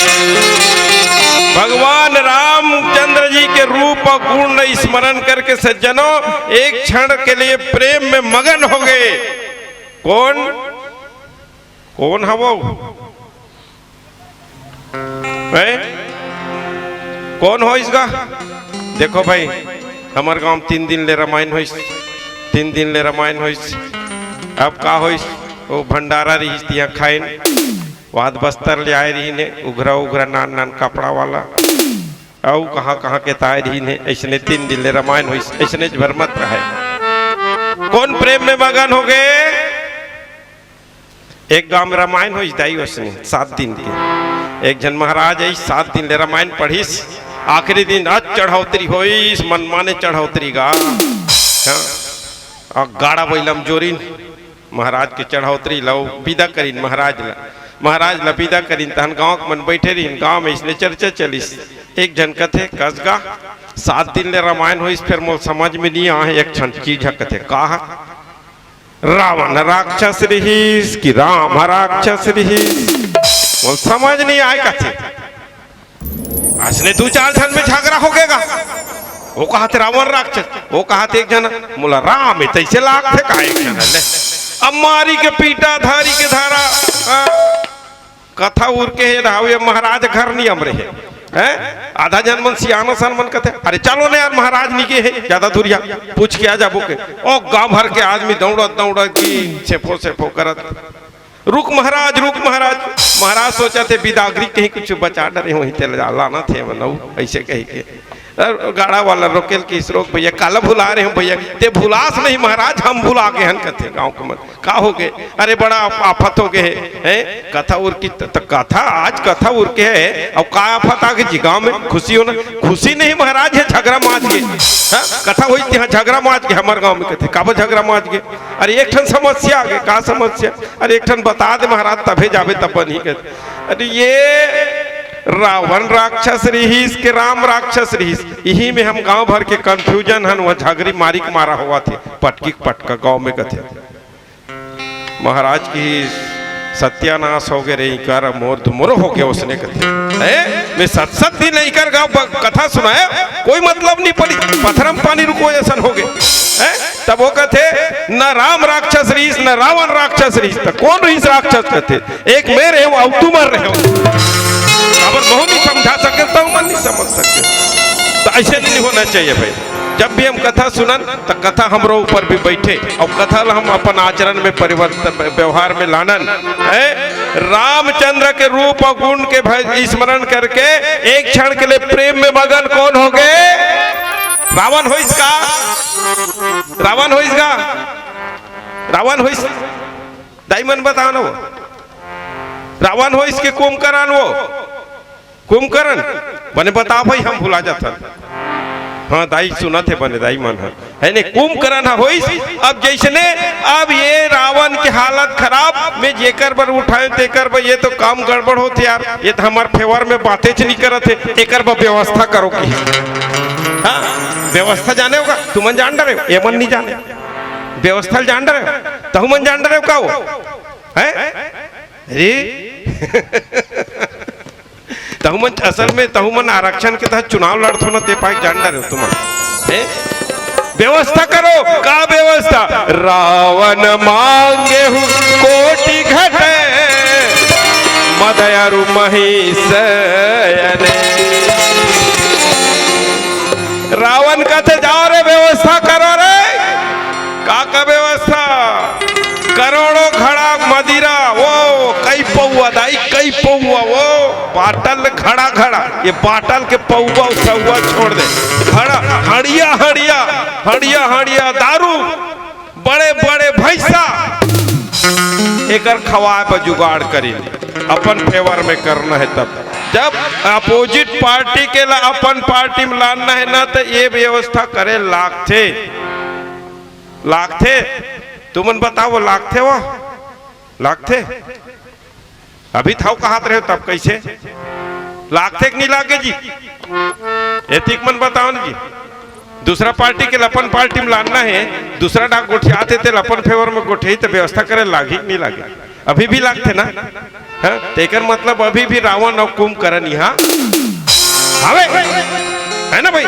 भगवान रामचंद्र जी के रूप अउ गुण ल स्मरण करके सज्जनों, एक क्षण के लिए प्रेम में मगन हो गए। कोन, कोन हवव? हैं? कोन होइस गा? देखो भाई, हमर गांव म तीन दिन ले रामायण होइस, तीन दिन ले रामायण होइस। अब का होइस? वो भंडारा रिहिस तिहां खाइन, वाद बस्तर ले आए रिहिन हे, उघरा उघरा नान नान कपड़ा वाला, अउ कहां कहां के ताए रिहिन हे। अइसने तीन दिन ले रामायण होइस, अइसने भर मत रहे। कोन प्रेम में मगन हो गए? एक गांव में रामायण होइस दाई, ओसने सात दिन के। एक झन महाराज आइस, सात दिन ले रामायण पढ़िस। आखिरी दिन आज चढ़ौतरी होइस, मनमाने चढ़ौतरी गा। हां, अउ गाड़ा बइला म जोरिन महाराज के चढ़ौतरी ल, अउ बिदा करिन महाराज ल। महाराज ल बिदा करिन, तहन गांव के मन बइठे रिहिन। गांव में अइसने चर्चा चलिस। एक झन कथे, कस गा, सात दिन ले रामायण होइस, फेर मोर समझ में नइ आए एक ठन चीज ह। कथे, का ह? रावण राक्षस रिहिस कि राम राक्षस रिहिस, मोला समझ नइ आए कथे। अइसने दू चार झन में झगरा हो गे गा। वो कहत हे रावण राक्षस, वो कहत हे एक झन, मोला राम ए तइसे लागथे का एक झन ले। अब मारी के पीटा, धारी के धारा, हां। कथा उर के हे रहावे, महाराज घर नियम रहे। हैं? आधा झन मन सियाना सन मन कथे, "अरे चलो ना यार, महाराज नइ गे हे, जादा दूरिहा, पूछ के आ जाबो के।" ओ गांव भर के आदमी दउड़त दउड़त की छेफो छेफो करत, "रुक महाराज, रुक महाराज।" महाराज सोचथे बिदागरी कहीं कुछ बचा डरे होही, तेला लानथे मनऊ, अइसे कहिके। अउ गाड़ा वाला रोकेल कहिस, "रोक भइया, काला भुला रहे हो भइया?" "ते भुलास नहीं महाराज, हम भुला गे हन," कथे गांव के मन। "का हो गे?" "अरे बड़ा आफ-, आफत हो गे हे, हैं?" कथा उर के त, त कथा, आज कथा उर के हे, अब का आफत आ गे जी गांव में? खुशी हो ना? "खुशी नहीं महाराज, हे झगरा माज गे।" हां? कथा होइस तिहां झगरा माज गे हमर गांव में। कथे, "काबर झगरा माज गे?" "अरे एक ठन समस्या आ गे।" "का समस्या?" "अरे एक ठन बता दे महाराज, तभे जाबे तब बनही।" कथे, अरे ये रावण राक्षस रिहिस के राम राक्षस रिहिस, इही में हम गांव भर के confusion हन। वो झगरी मारी के मारा होवत हे, पटकी के पटका गांव में कथे। महाराज कहिस, सत्यानाश हो गे रे, इकर मोर तो मोरो हो गे, ओसने कथे। हैं? मैं सत सत दिन इकर गाँव ब-, कथा सुनाए, कोई मतलब नहीं पड़ी, पथरा म पानी रुको असन हो गे। हैं? तब वो कथे, "न राम राक्षस रहिस, न रावन राक्षस रहिस, त कोन रहिस राक्षस?" कथे, "एक मैं रहेंव, अउ तुमन रहेव।" अबर महूँ नहीं समझा सके, तहूँ मन नहीं समझ सके। त अइसे नहीं होना चाहिए भाई। जब भी हम कथा सुनन, त कथा हमरो ऊपर भी बइठे अउ कथा ला हम अपन आचरण में परिवर्तन, व्यवहार में लानन। हैं? रामचंद्र के रूप अउ गुण के भ-, स्मरण करके एक क्षण के लिए प्रेम में मगन कोन हो गे? रावन होइस का? रावन होइस का? रावन होइस? दाई मन बताव ना वो। रावन होइस के कुंभकर्ण वो? कुंभकर्ण? बने बताव भाई, हम भुला जाथन। हाँ, दाई सुनत हे, बने दाई मन ह। हे ने, कुंभकर्ण ह होइस। अब जइसने, अब ये रावन के हालत खराब, मैं जेकर बर उठाएंव, तेकर बर, ये तो काम गड़बड़ होत हे यार, ये तो हमर favour में बातेच नहीं करत हे, एकर बर व्यवस्था करो कि। हाँ, व्यवस्था जाने हो का? तुमन जान डरेव, ये मन नहीं जाने। व्यवस्था ल जान डरेव, तहूँ मन जान डरेव का वो? हैं? अरे? तहूँ मन, असल में तहूँ मन आरक्षण के तहत चुनाव लड़थो ना, ते पाए जान डरेव तुमन। हैं? व्यवस्था करो, का व्यवस्था? रावन मांगेहु कोटि घट, मद अरु महीसने। रावन कथे, "जाव रे, व्यवस्था करो रे।" का का व्यवस्था? करोड़ों घड़ा मदिरा, वो कई पौवा दाई, कई पौवा, वो बाटल घड़ा घड़ा, ये बाटल के पौवा सौवा छोड़ दे, घड़ा, हड़िया हड़िया, हड़िया हड़िया दारू, बड़े बड़े भैंसा, एकर खवाए बर जुगाड़ करी, अपन favour में करना हे तब। जब opposite party के ला अपन party में लानना हे ना, त ये व्यवस्था करे लागथे। लागथे? तुमन बताव, लागथे वो? लागथे? अभी थव कहत रहेव, तब कइसे? लागथे कि नहीं लागे जी? एतिक मन बताव ना जी। दूसरा party के ल अपन party में लानना हे, दूसरा डाक गोठियात हे, तेला अपन favour में गोठियाही, त व्यवस्था करे लागही कि नहीं लागे? अभी भी लागथे ना? हाँ? त एकर मतलब अभी भी रावन अउ कुंभकर्ण इहाँ हवे, हे ना भाई?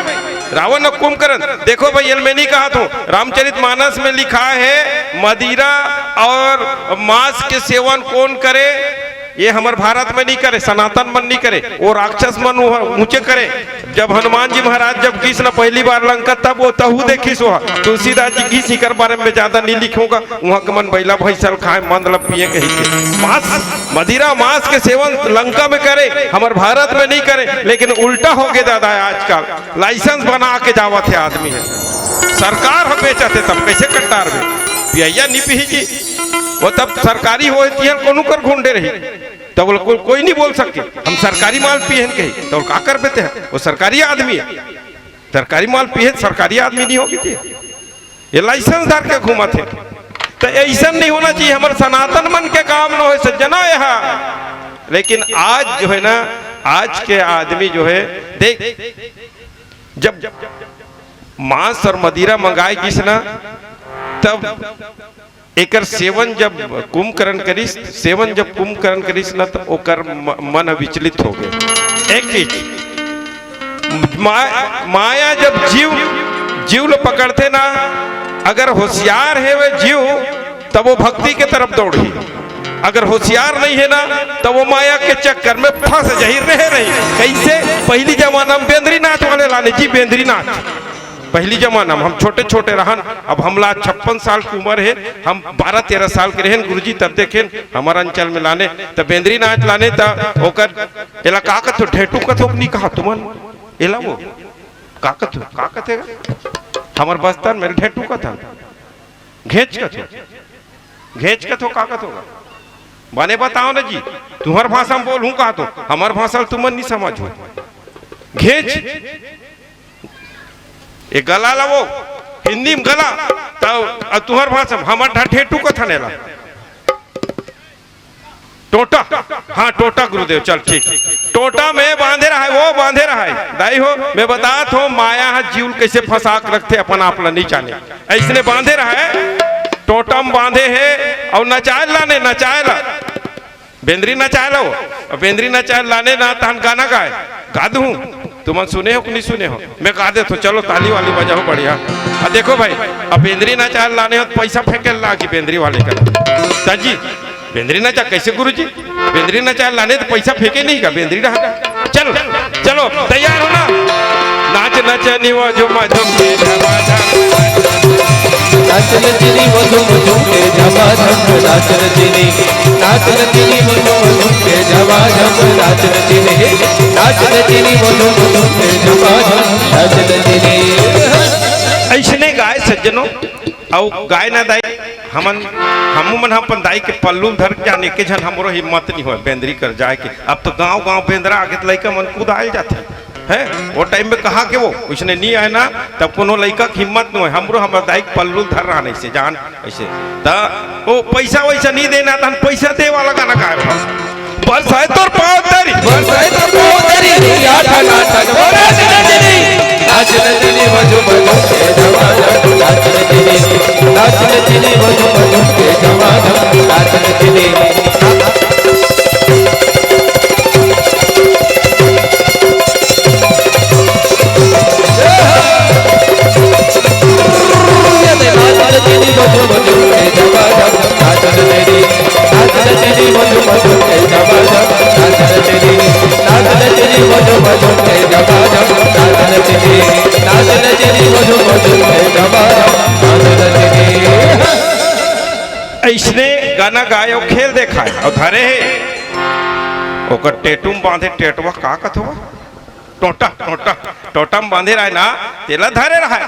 रावन अउ कुंभकर्ण। देखो भाई, ये ल मैं नहीं कहत हूँ, रामचरित मानस में लिखाय हे, मदिरा अउ मांस के सेवन कोन करे? ये हमर भारत में नहीं करे, सनातन मन नहीं करे, वो राक्षस मन वो ऊंचे करे। जब हनुमान जी महाराज जब गिस ना पहली बार लंका, तब वो तहू देखिस, वो तुलसीदास जी गिस, इकर बारे में ज्यादा नहीं लिखूंगा। उहाँ के मन बइला भैंसा ल खाए, मंद ल पिए कहिके। मांस, मदिरा मांस के सेवन लंका में करे, हमर भारत में नहीं करे, लेकिन उल्टा हो गे दादा आजकल। Licence बना के जावत हे आदमी हे। सरकार ह बेचत हे, तब कइसे कट्टार में पियैया नहीं पिही जी? वो तब सरकारी होय तिहन कोनो कर घुंडे रही, तब वो को-, कोई नहीं बोल सके, "हम सरकारी माल पिए हन" कही, तो का करबे ते? वो सरकारी आदमी हे, सरकारी माल पिए, सरकारी आदमी नहीं होगे जी। ये licence धर के घूमत हे। त अइसन नहीं होना चाहिए, हमर सनातन मन के काम न होय, सज्जना, यहाँ। लेकिन आज जो हे ना, आज के आदमी जो हे, देख, जब मांस अउ मदिरा मंगाय गिस ना, तब एकर सेवन जब कुंभकर्ण करिस, सेवन जब कुंभकर्ण करिस ना, त ओकर म-, मन ह विचलित हो गे। एक चीज, मा-, माया जब जीव, जीव ल पकड़थे ना, अगर होशियार हे वो जीव, तब वो भक्ति के तरफ दौड़ही। अगर होशियार नहीं हे ना, तब वो माया के चक्कर में फंस जाही, रहे रही। कइसे? पहली जमाना में बेंदरी नाच वाले लाने जी, बेंदरी नाच। पहली जमाना में हम छोटे-छोटे रहन, अब हमला छप्पन साल के उमर हे, हम बारह तेरह साल के रहेन गुरुजी, तब देखेन हमर अंचल में लाने, त बेंदरी नाच लाने, त ओकर एला का कथो, ढेटू कथो कि नहीं कहा तुमन? एला वो का कथो, का कथे? हमर बस्तर में ढेटू कथन, घेंच कथो, घेंच कथो, का कथो? बने बताव ना जी, तुम्हर भाषा में बोलहूँ कहा तो, हमर भाषा ल तुमन नहीं समझो। घेंच, ये गला ला वो, हिंदी में गला, त अब तुम्हर भाषा में, हमर ढा ढेटू कथन एला। टोटा, हाँ, टोटा गुरुदेव, चल ठीक। टोटा में बांधे रहय, वो बांधे रहय। दाई हो, मैं बतात हूँ, माया ह जीव ल कइसे फंसा के रखथे, अपन आप ला नहीं जाने। अइसने बांधे रहय, टोटा में बांधे हे, अउ नचाय ला ने, नचाय ला। बेंदरी नचाय ला वो, अउ बेंदरी नचाय लाने ना तहन गाना गाय, गा दूं। तुमन सुने हो कि नहीं सुने हो? मैं गा देथों, चलो ताली वाली बजाओ, बढ़िया। अब देखो भाई, अब बेंदरी नचाय लाने हो तो पैसा फेंके लागी बेंदरी वाले करा। ताजी, बेंदरी नचा कैसे गुरुजी? बेंदरी नचाय लाने तो पैसा फेंके नहीं का बेंदरी रहा? चल, चलो, तैयार हो ना? नाच नचनी वो झुमा झुम के झमा झम। नाच नचनी वो झुम झुम के झमा झम। नाच नचनी, नाच नचनी वो झुम झुम के झमा झम। नाच नचनी, नाच नचनी वो झुम झुम के झमा झम। नाच नचनी। अइसने गाय सज्जनों, अउ गाय ना दाई, हमन, हमू मन अपन दाई के पल्लू धर के जाने के झन हमरो हिम्मत नहीं होय बेंदरी कर जाय के। अब तो गांव-गांव बेंदरा आगे त लइका मन कुदाय जाथे। हैं? वो टाइम में कहा के वो, उसने नहीं आय ना, तब कोनो लइका के हिम्मत नहीं होय। हमरो हमर दाई के पल्लू धर रहा नहीं से जान ऐसे। त वो पैसा वैसा नहीं देना, तहन पैसा दे वाला गाना गाय बा। बरसाए तोर पाँव तरी। बरसाए तोर पाँव तरी। या ठा ना ठा। ओ नाच नचनी। नाच नचनी मजू मजू के जमाना। नाच नचनी। नाच नचनी मजू मजू के जमाना। नाच नचनी। ऐसने गाना गाए अउ खेल देखाए अउ धरे हे ओकर टेटू म बांधे टेटवा का कथवा? टोटा, टोटा, टोटा म बांधे रहय ना, तेला धरे रहय।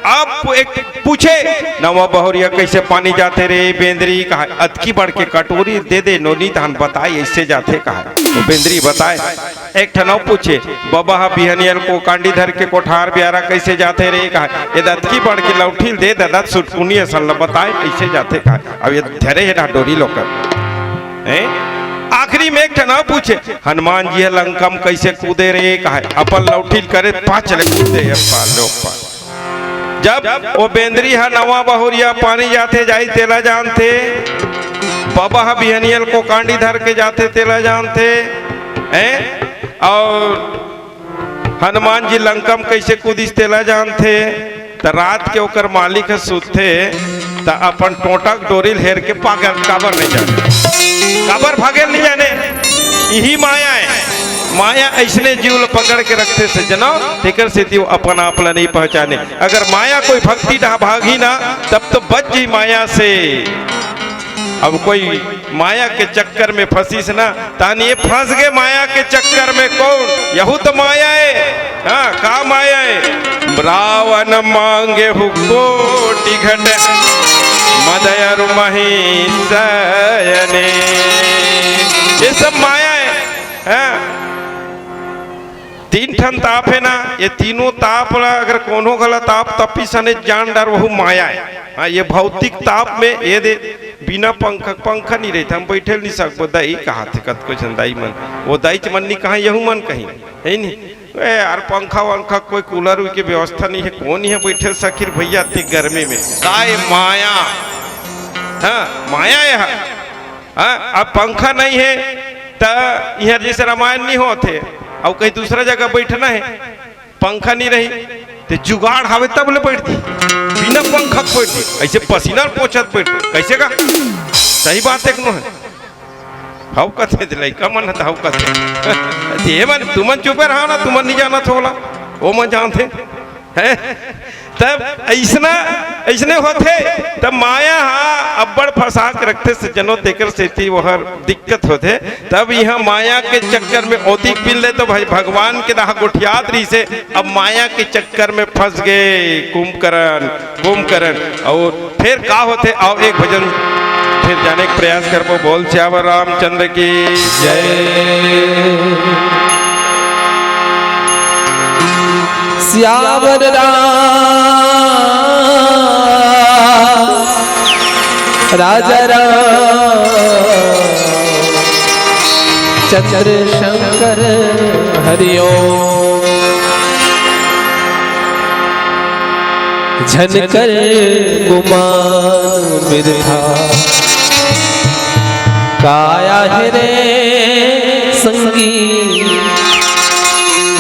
अब एक पूछे, "नवा बहुरिया कइसे पानी जाथे रे बेंदरी?" कहय, "अतकी बड़ के कटोरी दे दे नोनी, तहन बताय, अइसे जाथे," कहय। वो बेंदरी बताय। एक ठन अउ पूछे, "बबा ह बिहनियल को कांडी धर के कोठार बियारा कइसे जाथे रे?" कहय, "ए दतकी बड़ के लौठिल दे ददा, सुटपुनी असन ल बताय, अइसे जाथे," कहय। अब ये धरे हे ना डोरी लोकर। हैं? आखिरी में एक ठन अउ पूछे, "हनुमान जी ह लंका म कइसे कूदे रे?" कहय, "अपन लौठिल करे पाँच ले कूदे हे पार ले पार।" जब वो बेंदरी ह नवा बहुरिया पानी जाथे जाही तेला जानथे, बबा ह बिहनियल को कांडी धर के जाथे तेला जानथे, हैं? अउ हनुमान जी लंका म कइसे कूदिस तेला जानथे। त रात के ओकर मालिक ह सुतथे, त अपन टोंटा के डोरी ल हेर के पागल काबर नहीं जाने, काबर भागे ल नहीं जाने। इही माया हे। माया अइसने जीव ल पकड़ के रखथे सज्जनों, तेकर सेती वो अपन आप ल नहीं पहचाने। अगर माया कोई भक्ति डहा भागही ना, तब तो बच जही माया से। अब कोई माया के चक्कर में फंसिस ना, तान ये फंस गे माया के चक्कर में। कौन? यहू तो माया हे। हाँ, का माया हे? रावण मांगे हु कोटि घट, मद अरु मही सयने। ये सब माया हे। हाँ? तीन ठन ताप हे ना, ये तीनों ताप ला अगर कोनो घला ताप तपिस अने जान डर, वहू माया हे। हाँ, ये भौतिक ताप में ये दे बिना पंखा, पंखा नहीं रहिथे, हम बइठे नहीं सकबो, दाई कहाथे कतको झन दाई मन, वो दाई च मन नहीं कहा, यहू मन कही, हे नहीं? ए यार, पंखा वंखा कोई कूलर के व्यवस्था नहीं हे, कोन हे बइठे सखी रे भइया अतेक गर्मी में? काय माया, हाँ, माया हे। हाँ, अब पंखा नहीं हे, त इहाँ जइसे रामायण नहीं होत हे, अउ कहीं दूसरा जगह बइठना हे, पंखा नहीं रही, त जुगाड़ हावे तब ले बइठ दी, बिना पंखा के बइठ दी, अइसे पसीना ल पोंछत बइठ, कइसे का? सही बात हे कि नो हे? हव कथे, त लइका मन ह त हव कथे। ते मन, तुमन चुपे रहा ना, तुमन नहीं जानत हो ओला, वो मन जानथे। हैं? तब अइसना, अइसने होथे, तब माया हा अब्बड़ फंसा के रखथे सज्जनों, तेकर सेती ओहर दिक्कत होथे। तब इहाँ माया के चक्कर में ओतिक बिल ले तो भाई भगवान के डहा गोठियात रहिसे, अब माया के चक्कर में फंस गे कुंभकर्ण, कुंभकर्ण। अउ फेर का होथे? आओ एक भजन फेर जाने के प्रयास करबो। बोल सियावर रामचंद्र की जय। सियावर राम, राजा राम, चंद्र शंकर हरिओम। झन कर गुमान बिरथा, काया हे रे संगी,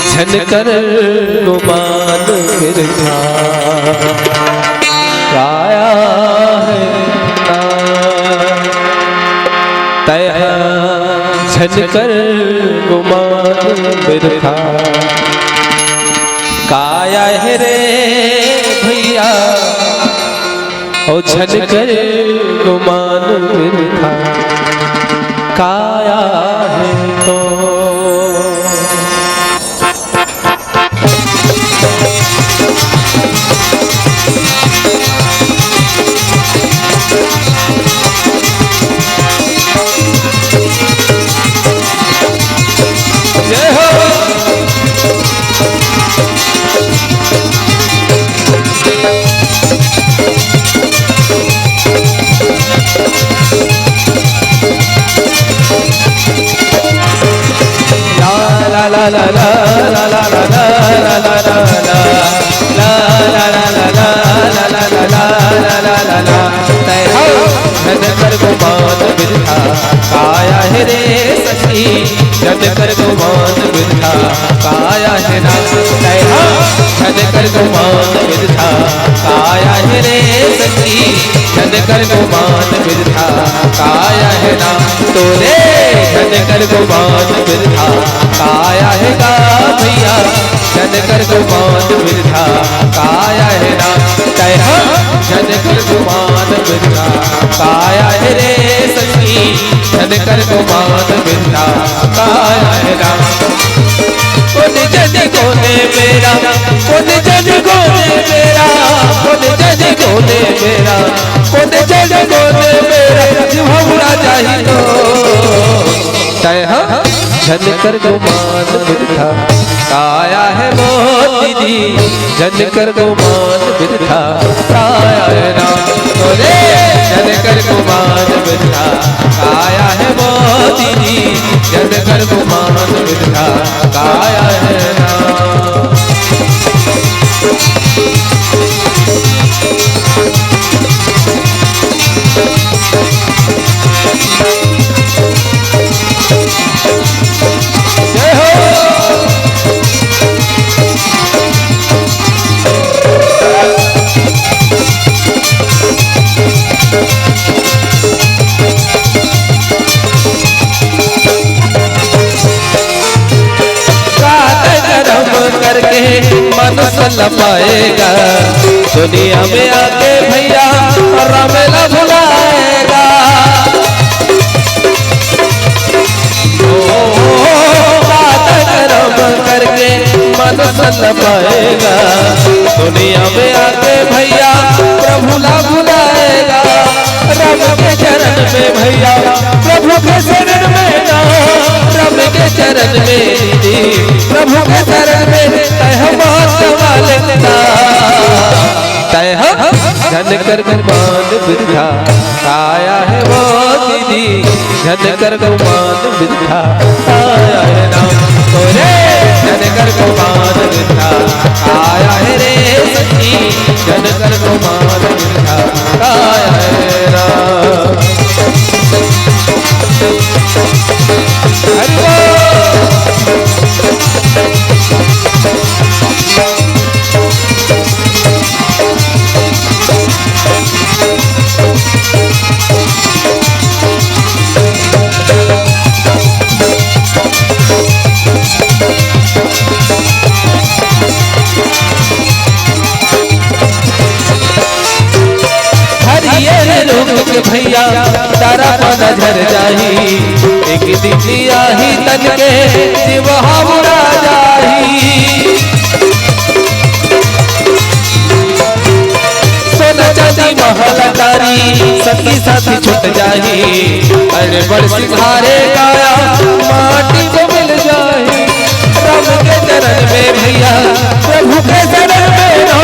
झन कर गुमान बिरथा। काया हे ना, तैं हा झन कर गुमान बिरथा। काया हे रे भैया, ओ झन कर गुमान बिरथा, काया हे तो। जय हो। तैं हा झन कर गुमान बिरथा, काया हे रे संगी, झन कर गुमान बिरथा, काया हे ना। तैं हा झन कर गुमान बिरथा, काया हे रे संगी, झन कर गुमान बिरथा, काया हे ना। तो रे झन कर गुमान बिरथा, काया हे गा भैया, झन कर गुमान बिरथा, काया हे ना। तैं हा झन कर गुमान बिरथा, काया हे रे संगी, झन कर गुमान बिरथा, काया हे ना। कोन जनी कोने मेरा, कोन जनी कोने मेरा, कोन जनी कोने मेरा, कोन जनी कोने मेरा, जीव उड़ा जाही तो। तैं हा झन कर गुमान बिरथा, काया हे मोती जी, झन कर गुमान बिरथा, काया हे ना। ओ रे झन कर गुमान बिरथा, काया हे मोती जी, झन कर गुमान बिरथा, काया हे ना। जय हो। कात करम करके मन सल पाएगा, दुनिया में आके भैया राम ला भुलाएगा। ओ, कात करम करके मन सल पाएगा, दुनिया में आके भैया प्रभु ला भुलाएगा। रब के चरण में भैया, प्रभु के शरण में ना, रब के चरण में दीदी, प्रभु के शरण में तैं हा मात वाले ना। तैं हा झन कर गुमान बिरथा, काया हे वो दीदी, झन कर गुमान बिरथा, काया हे ना। ओ रे झन कर गुमान बिरथा, काया हे रे संगी, झन कर गुमान बिरथा, काया हे ना। हरि बोल। हरियर रूप के भैया तारा मन झर जाही, एक दिन आही तन के जीव हा उड़ा जाही। सोना चांदी महल अटारी, संगी साथी छूट जाही, अरे बड़ सिंहारे काया माटी में मिल जाही। रब के चरण में भैया, प्रभु के शरण में ना,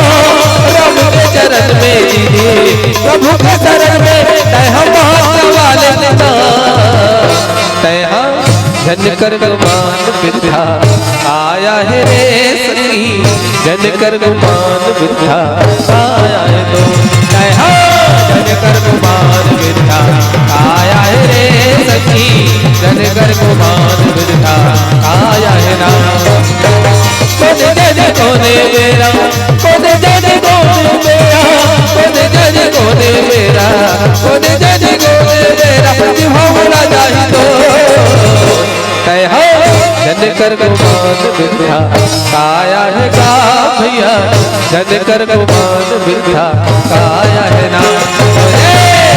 रब के चरण में दीदी, प्रभु के शरण में तैं हा मात वाले ना। तैं हा झन कर गुमान बिरथा, काया हे रे संगी, झन कर गुमान बिरथा, काया हे तो। तैं हा झन कर गुमान बिरथा, काया रे सखी, जन कर गुमान बिरथा आया है ना। कोन जन कोने मेरा, कोन जन कोने मेरा, कोन जन कोने मेरा, कोन जन कोने मेरा, प्रतिभा बोला जाए तो। तय हो जन कर गुमान बिरथा आया है का भैया, जन कर गुमान बिरथा आया है ना।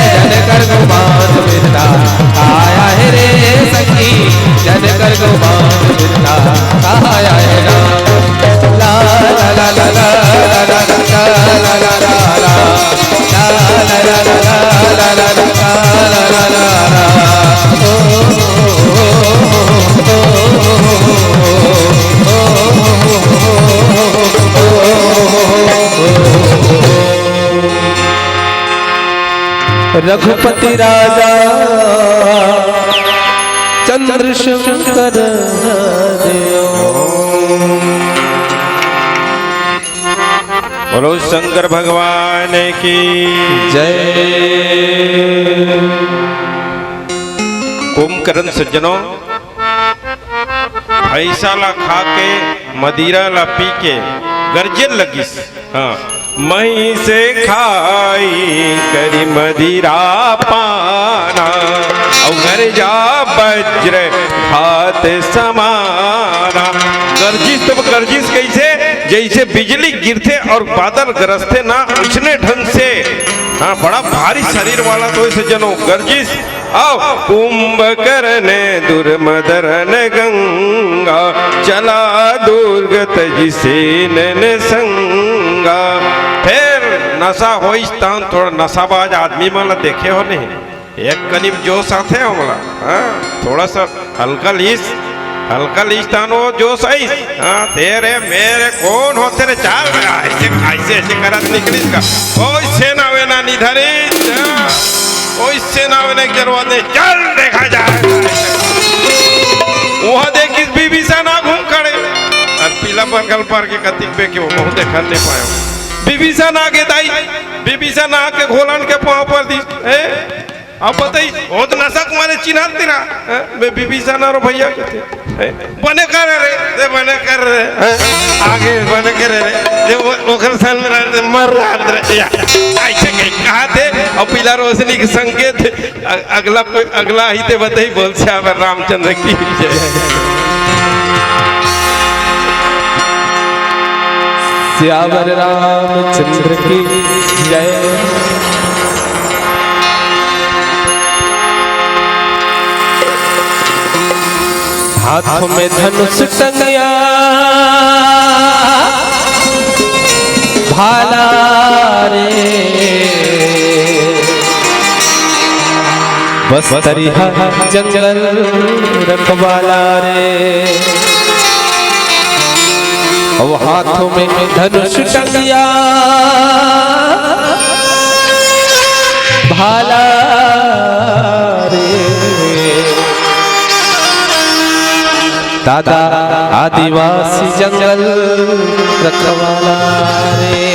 जन कर गुमान बिरथा आया है रे सखी, जन कर गुमान बिरथा आया है ना। ला ला ला ला ला ला ला ला ला ला ला। रघुपति राजा चंद्रशंकर देव। बोलो शंकर भगवान की जय। कुंभकर्ण सज्जनों, भैंसा ला खा के, मदिरा ला पी के गरजे लगिस। हाँ, मही से खाई करी मदिरा पाना, अउ गरजा वज्र घात समाना। गरजिस तो गरजिस कैसे? जैसे बिजली गिरथे और बादल गरजथे ना, उसने ढंग से। हाँ, बड़ा भारी शरीर वाला तो ऐसे जनो गरजिस। अउ कुंभकर्ण दुर्मदन गंगा, चला दुर्ग तजि सेनन संगा। फिर नशा होइस तहन, थोड़ा नशाबाज आदमी मन ला देखे हो नहीं, एक कनी जोश आथे हमला, हाँ, थोड़ा सा हल्का लिस, हल्का लिस तहन वो जोश आइस। हाँ, तेरे मेरे कोन होथे रे, चल रे, ऐसे, ऐसे, ऐसे करत निकलिस का। कोई सेना वेना नि धरिस, हाँ, कोई सेना वेना के जरूरत नहीं, चल देखा जाए। वहाँ देखिस विभीषण आ घूम खड़े, अउ पीला परगल पर के कतिक बे के वो बहुत देखा नहीं पायो। विभीषण आगे दाई, विभीषण आके घोलन के पाँव पर दिस, ए? अब बताई, बहुत नशा के मारे चिन्हात नहीं रहा, हैं? मैं विभीषण अउ भैया कथे, हैं? बने कर रे, दे बने कर रे, हैं? आगे बने कर रे, दे वो, ओकर साल में रहा, दे मर रहा रे, या, ऐसे कहीं कहा थे, अउ पीला रोशनी के संकेत, अ-, अगला कोई, अगला ही ते बताई, बोल सियावर रामचंद्र की जय। सियावर रामचंद्र की जय। हाथ में धनुष टंगिया भाला रे, बस्तरिहा जंगल रखवाला रे। अब हाथों में धनुष टंगिया भाला रे, दादा आदिवासी जंगल रखवाला रे।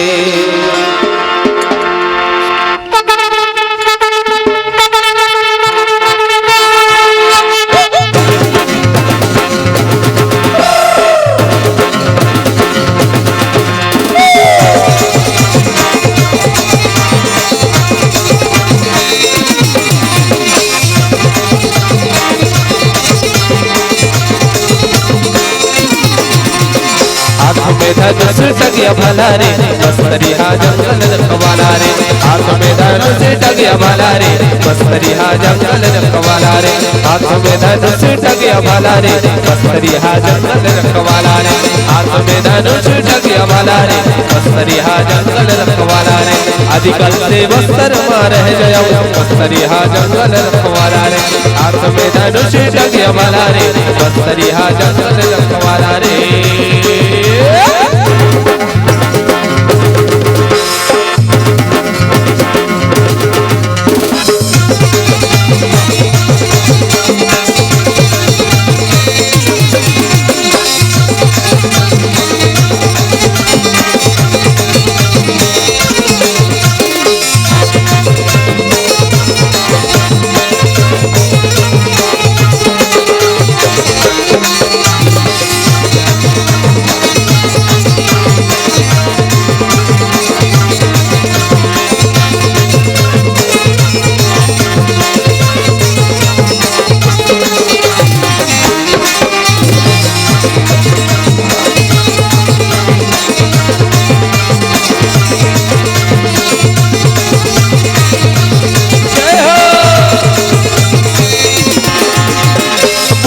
हाथ में धनुष टंगिया भाला रे, बस्तरिहा जंगल रखवाला रे। हाथ में धनुष टंगिया भाला रे, बस्तरिहा जंगल रखवाला रे। हाथ में धनुष टंगिया भाला रे, बस्तरिहा जंगल रखवाला रे। हाथ में धनुष टंगिया भाला रे, बस्तरिहा जंगल रखवाला रे। आदिकाल से बस्तर मा रह गया, बस्तरिहा जंगल रखवाला रे। हाथ में धनुष टंगिया भाला रे, बस्तरिहा जंगल रखवाला रे।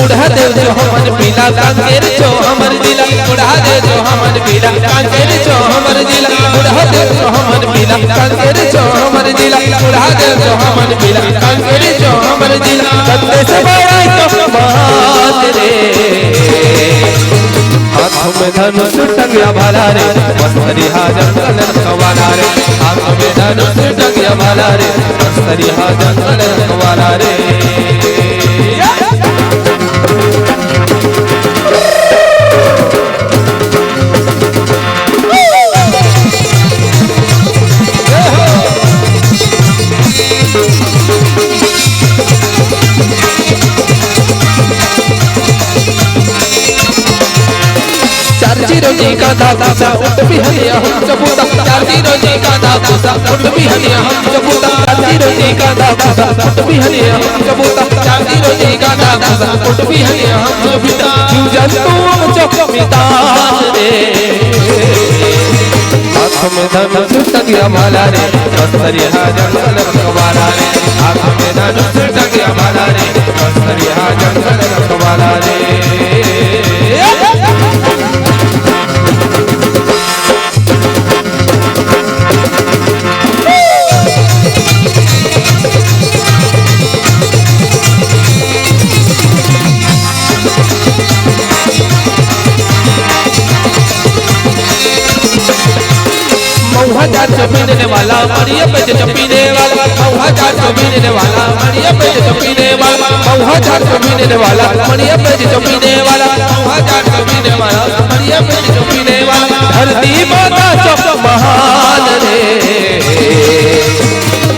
उड़ा दे जो हमन पीला, कांकेर जो हमर जिला। उड़ा दे जो हमन पीला, कांकेर जो हमर जिला। उड़ा दे जो हमन पीला, कांकेर जो हमर जिला। उड़ा दे जो हमन पीला, कांकेर जो हमर जिला। सबसे बड़ा तो बात रे। हाथ में धनुष टंगिया भाला रे, बस्तरिहा जंगल रखवाला रे। हाथ में धनुष टंगिया भाला रे, बस्तरिहा जंगल रखवाला रे। चार जीरो जी का धाकूसा, उठ बिहनिया हम चबूता। चार जीरो जी का धाकूसा, उठ बिहनिया हम चबूता। चार जीरो जी का धाकूसा, उठ बिहनिया हम चबूता। चार जीरो जी का धाकूसा, उठ बिहनिया हम चबूता। जीव जंतु हम चौक मितान रे। हाथ में धनुष टंगिया भाला रे, बस्तरिहा जंगल रखवाला रे। हाथ में धनुष टंगिया भाला रे, बस्तरिहा जंगल रखवाला रे। मऊहा जात के पीने वाला, मड़िया पे जो पीने वाला। मऊहा जात के पीने वाला, मड़िया पे जो पीने वाला। मऊहा जात के पीने वाला, मड़िया पे जो पीने वाला। मऊहा जात के पीने वाला, मड़िया पे जो पीने वाला। धरती माता चौक महान रे।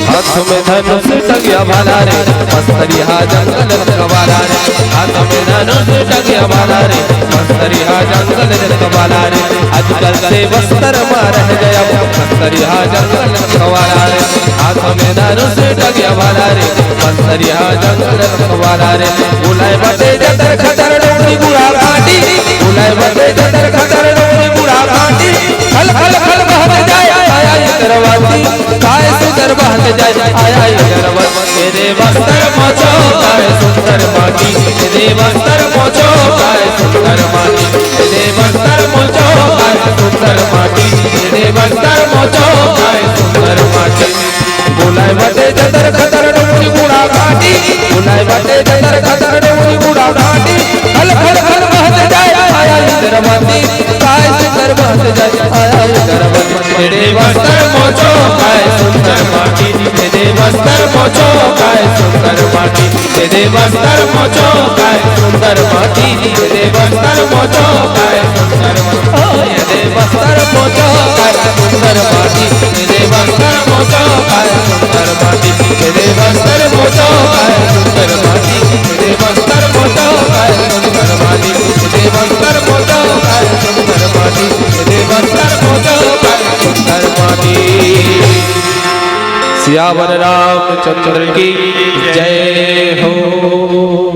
हाथ में धनुष टंगिया भाला रे, बस्तरिहा जंगल रखवाला रे। हाथ में धनुष टंगिया भाला रे, बस्तरिहा जंगल रखवाला रे। आजकल से बस्तर मा रह गया, बस्तरिहा जंगल रखवाला रे। हाथ में धनुष टंगिया भाला रे, बस्तरिहा जंगल रखवाला रे। बुलाए बटे जतर खतर डोंगरी बूढ़ा घाटी, बुलाए बटे जतर खतर डोंगरी बूढ़ा घाटी। खल खल खल बहत जाए आया ये दरवाती, काय सुंदर बहत जाए आया ये दरवाती। तेरे बस्तर मोचो काय सुंदर माटी, तेरे बस्तर मोचो काय सुंदर माटी, तेरे बस्तर मोचो काय सुंदर माटी, तेरे बस्तर मोचो काय सुंदर माटी। बुलाए बटे जतर खतर डोंगरी बूढ़ा घाटी, बुलाए बटे जतर खतर डोंगरी बूढ़ा घाटी। खल खल खल बहत जाए आया इंद्रमती, काय सुंदर बहत जाए आया इंद्रमती। तेरे बस्तर मोचो काय सुंदर माटी, तेरे बस्तर मोचो काय सुंदर माटी, तेरे बस्तर मोचो काय सुंदर माटी, तेरे बस्तर मोचो काय सुंदर माटी। ओ तेरे बस्तर मोचो काय सुंदर माटी, तेरे बस्तर मोचो काय सुंदर माटी, तेरे बस्तर मोचो काय सुंदर माटी, तेरे बस्तर मोचो काय सुंदर माटी, तेरे बस्तर मोचो काय सुंदर माटी, तेरे बस्तर मोचो काय सुंदर माटी। सियावर रामचंद्र की जय हो।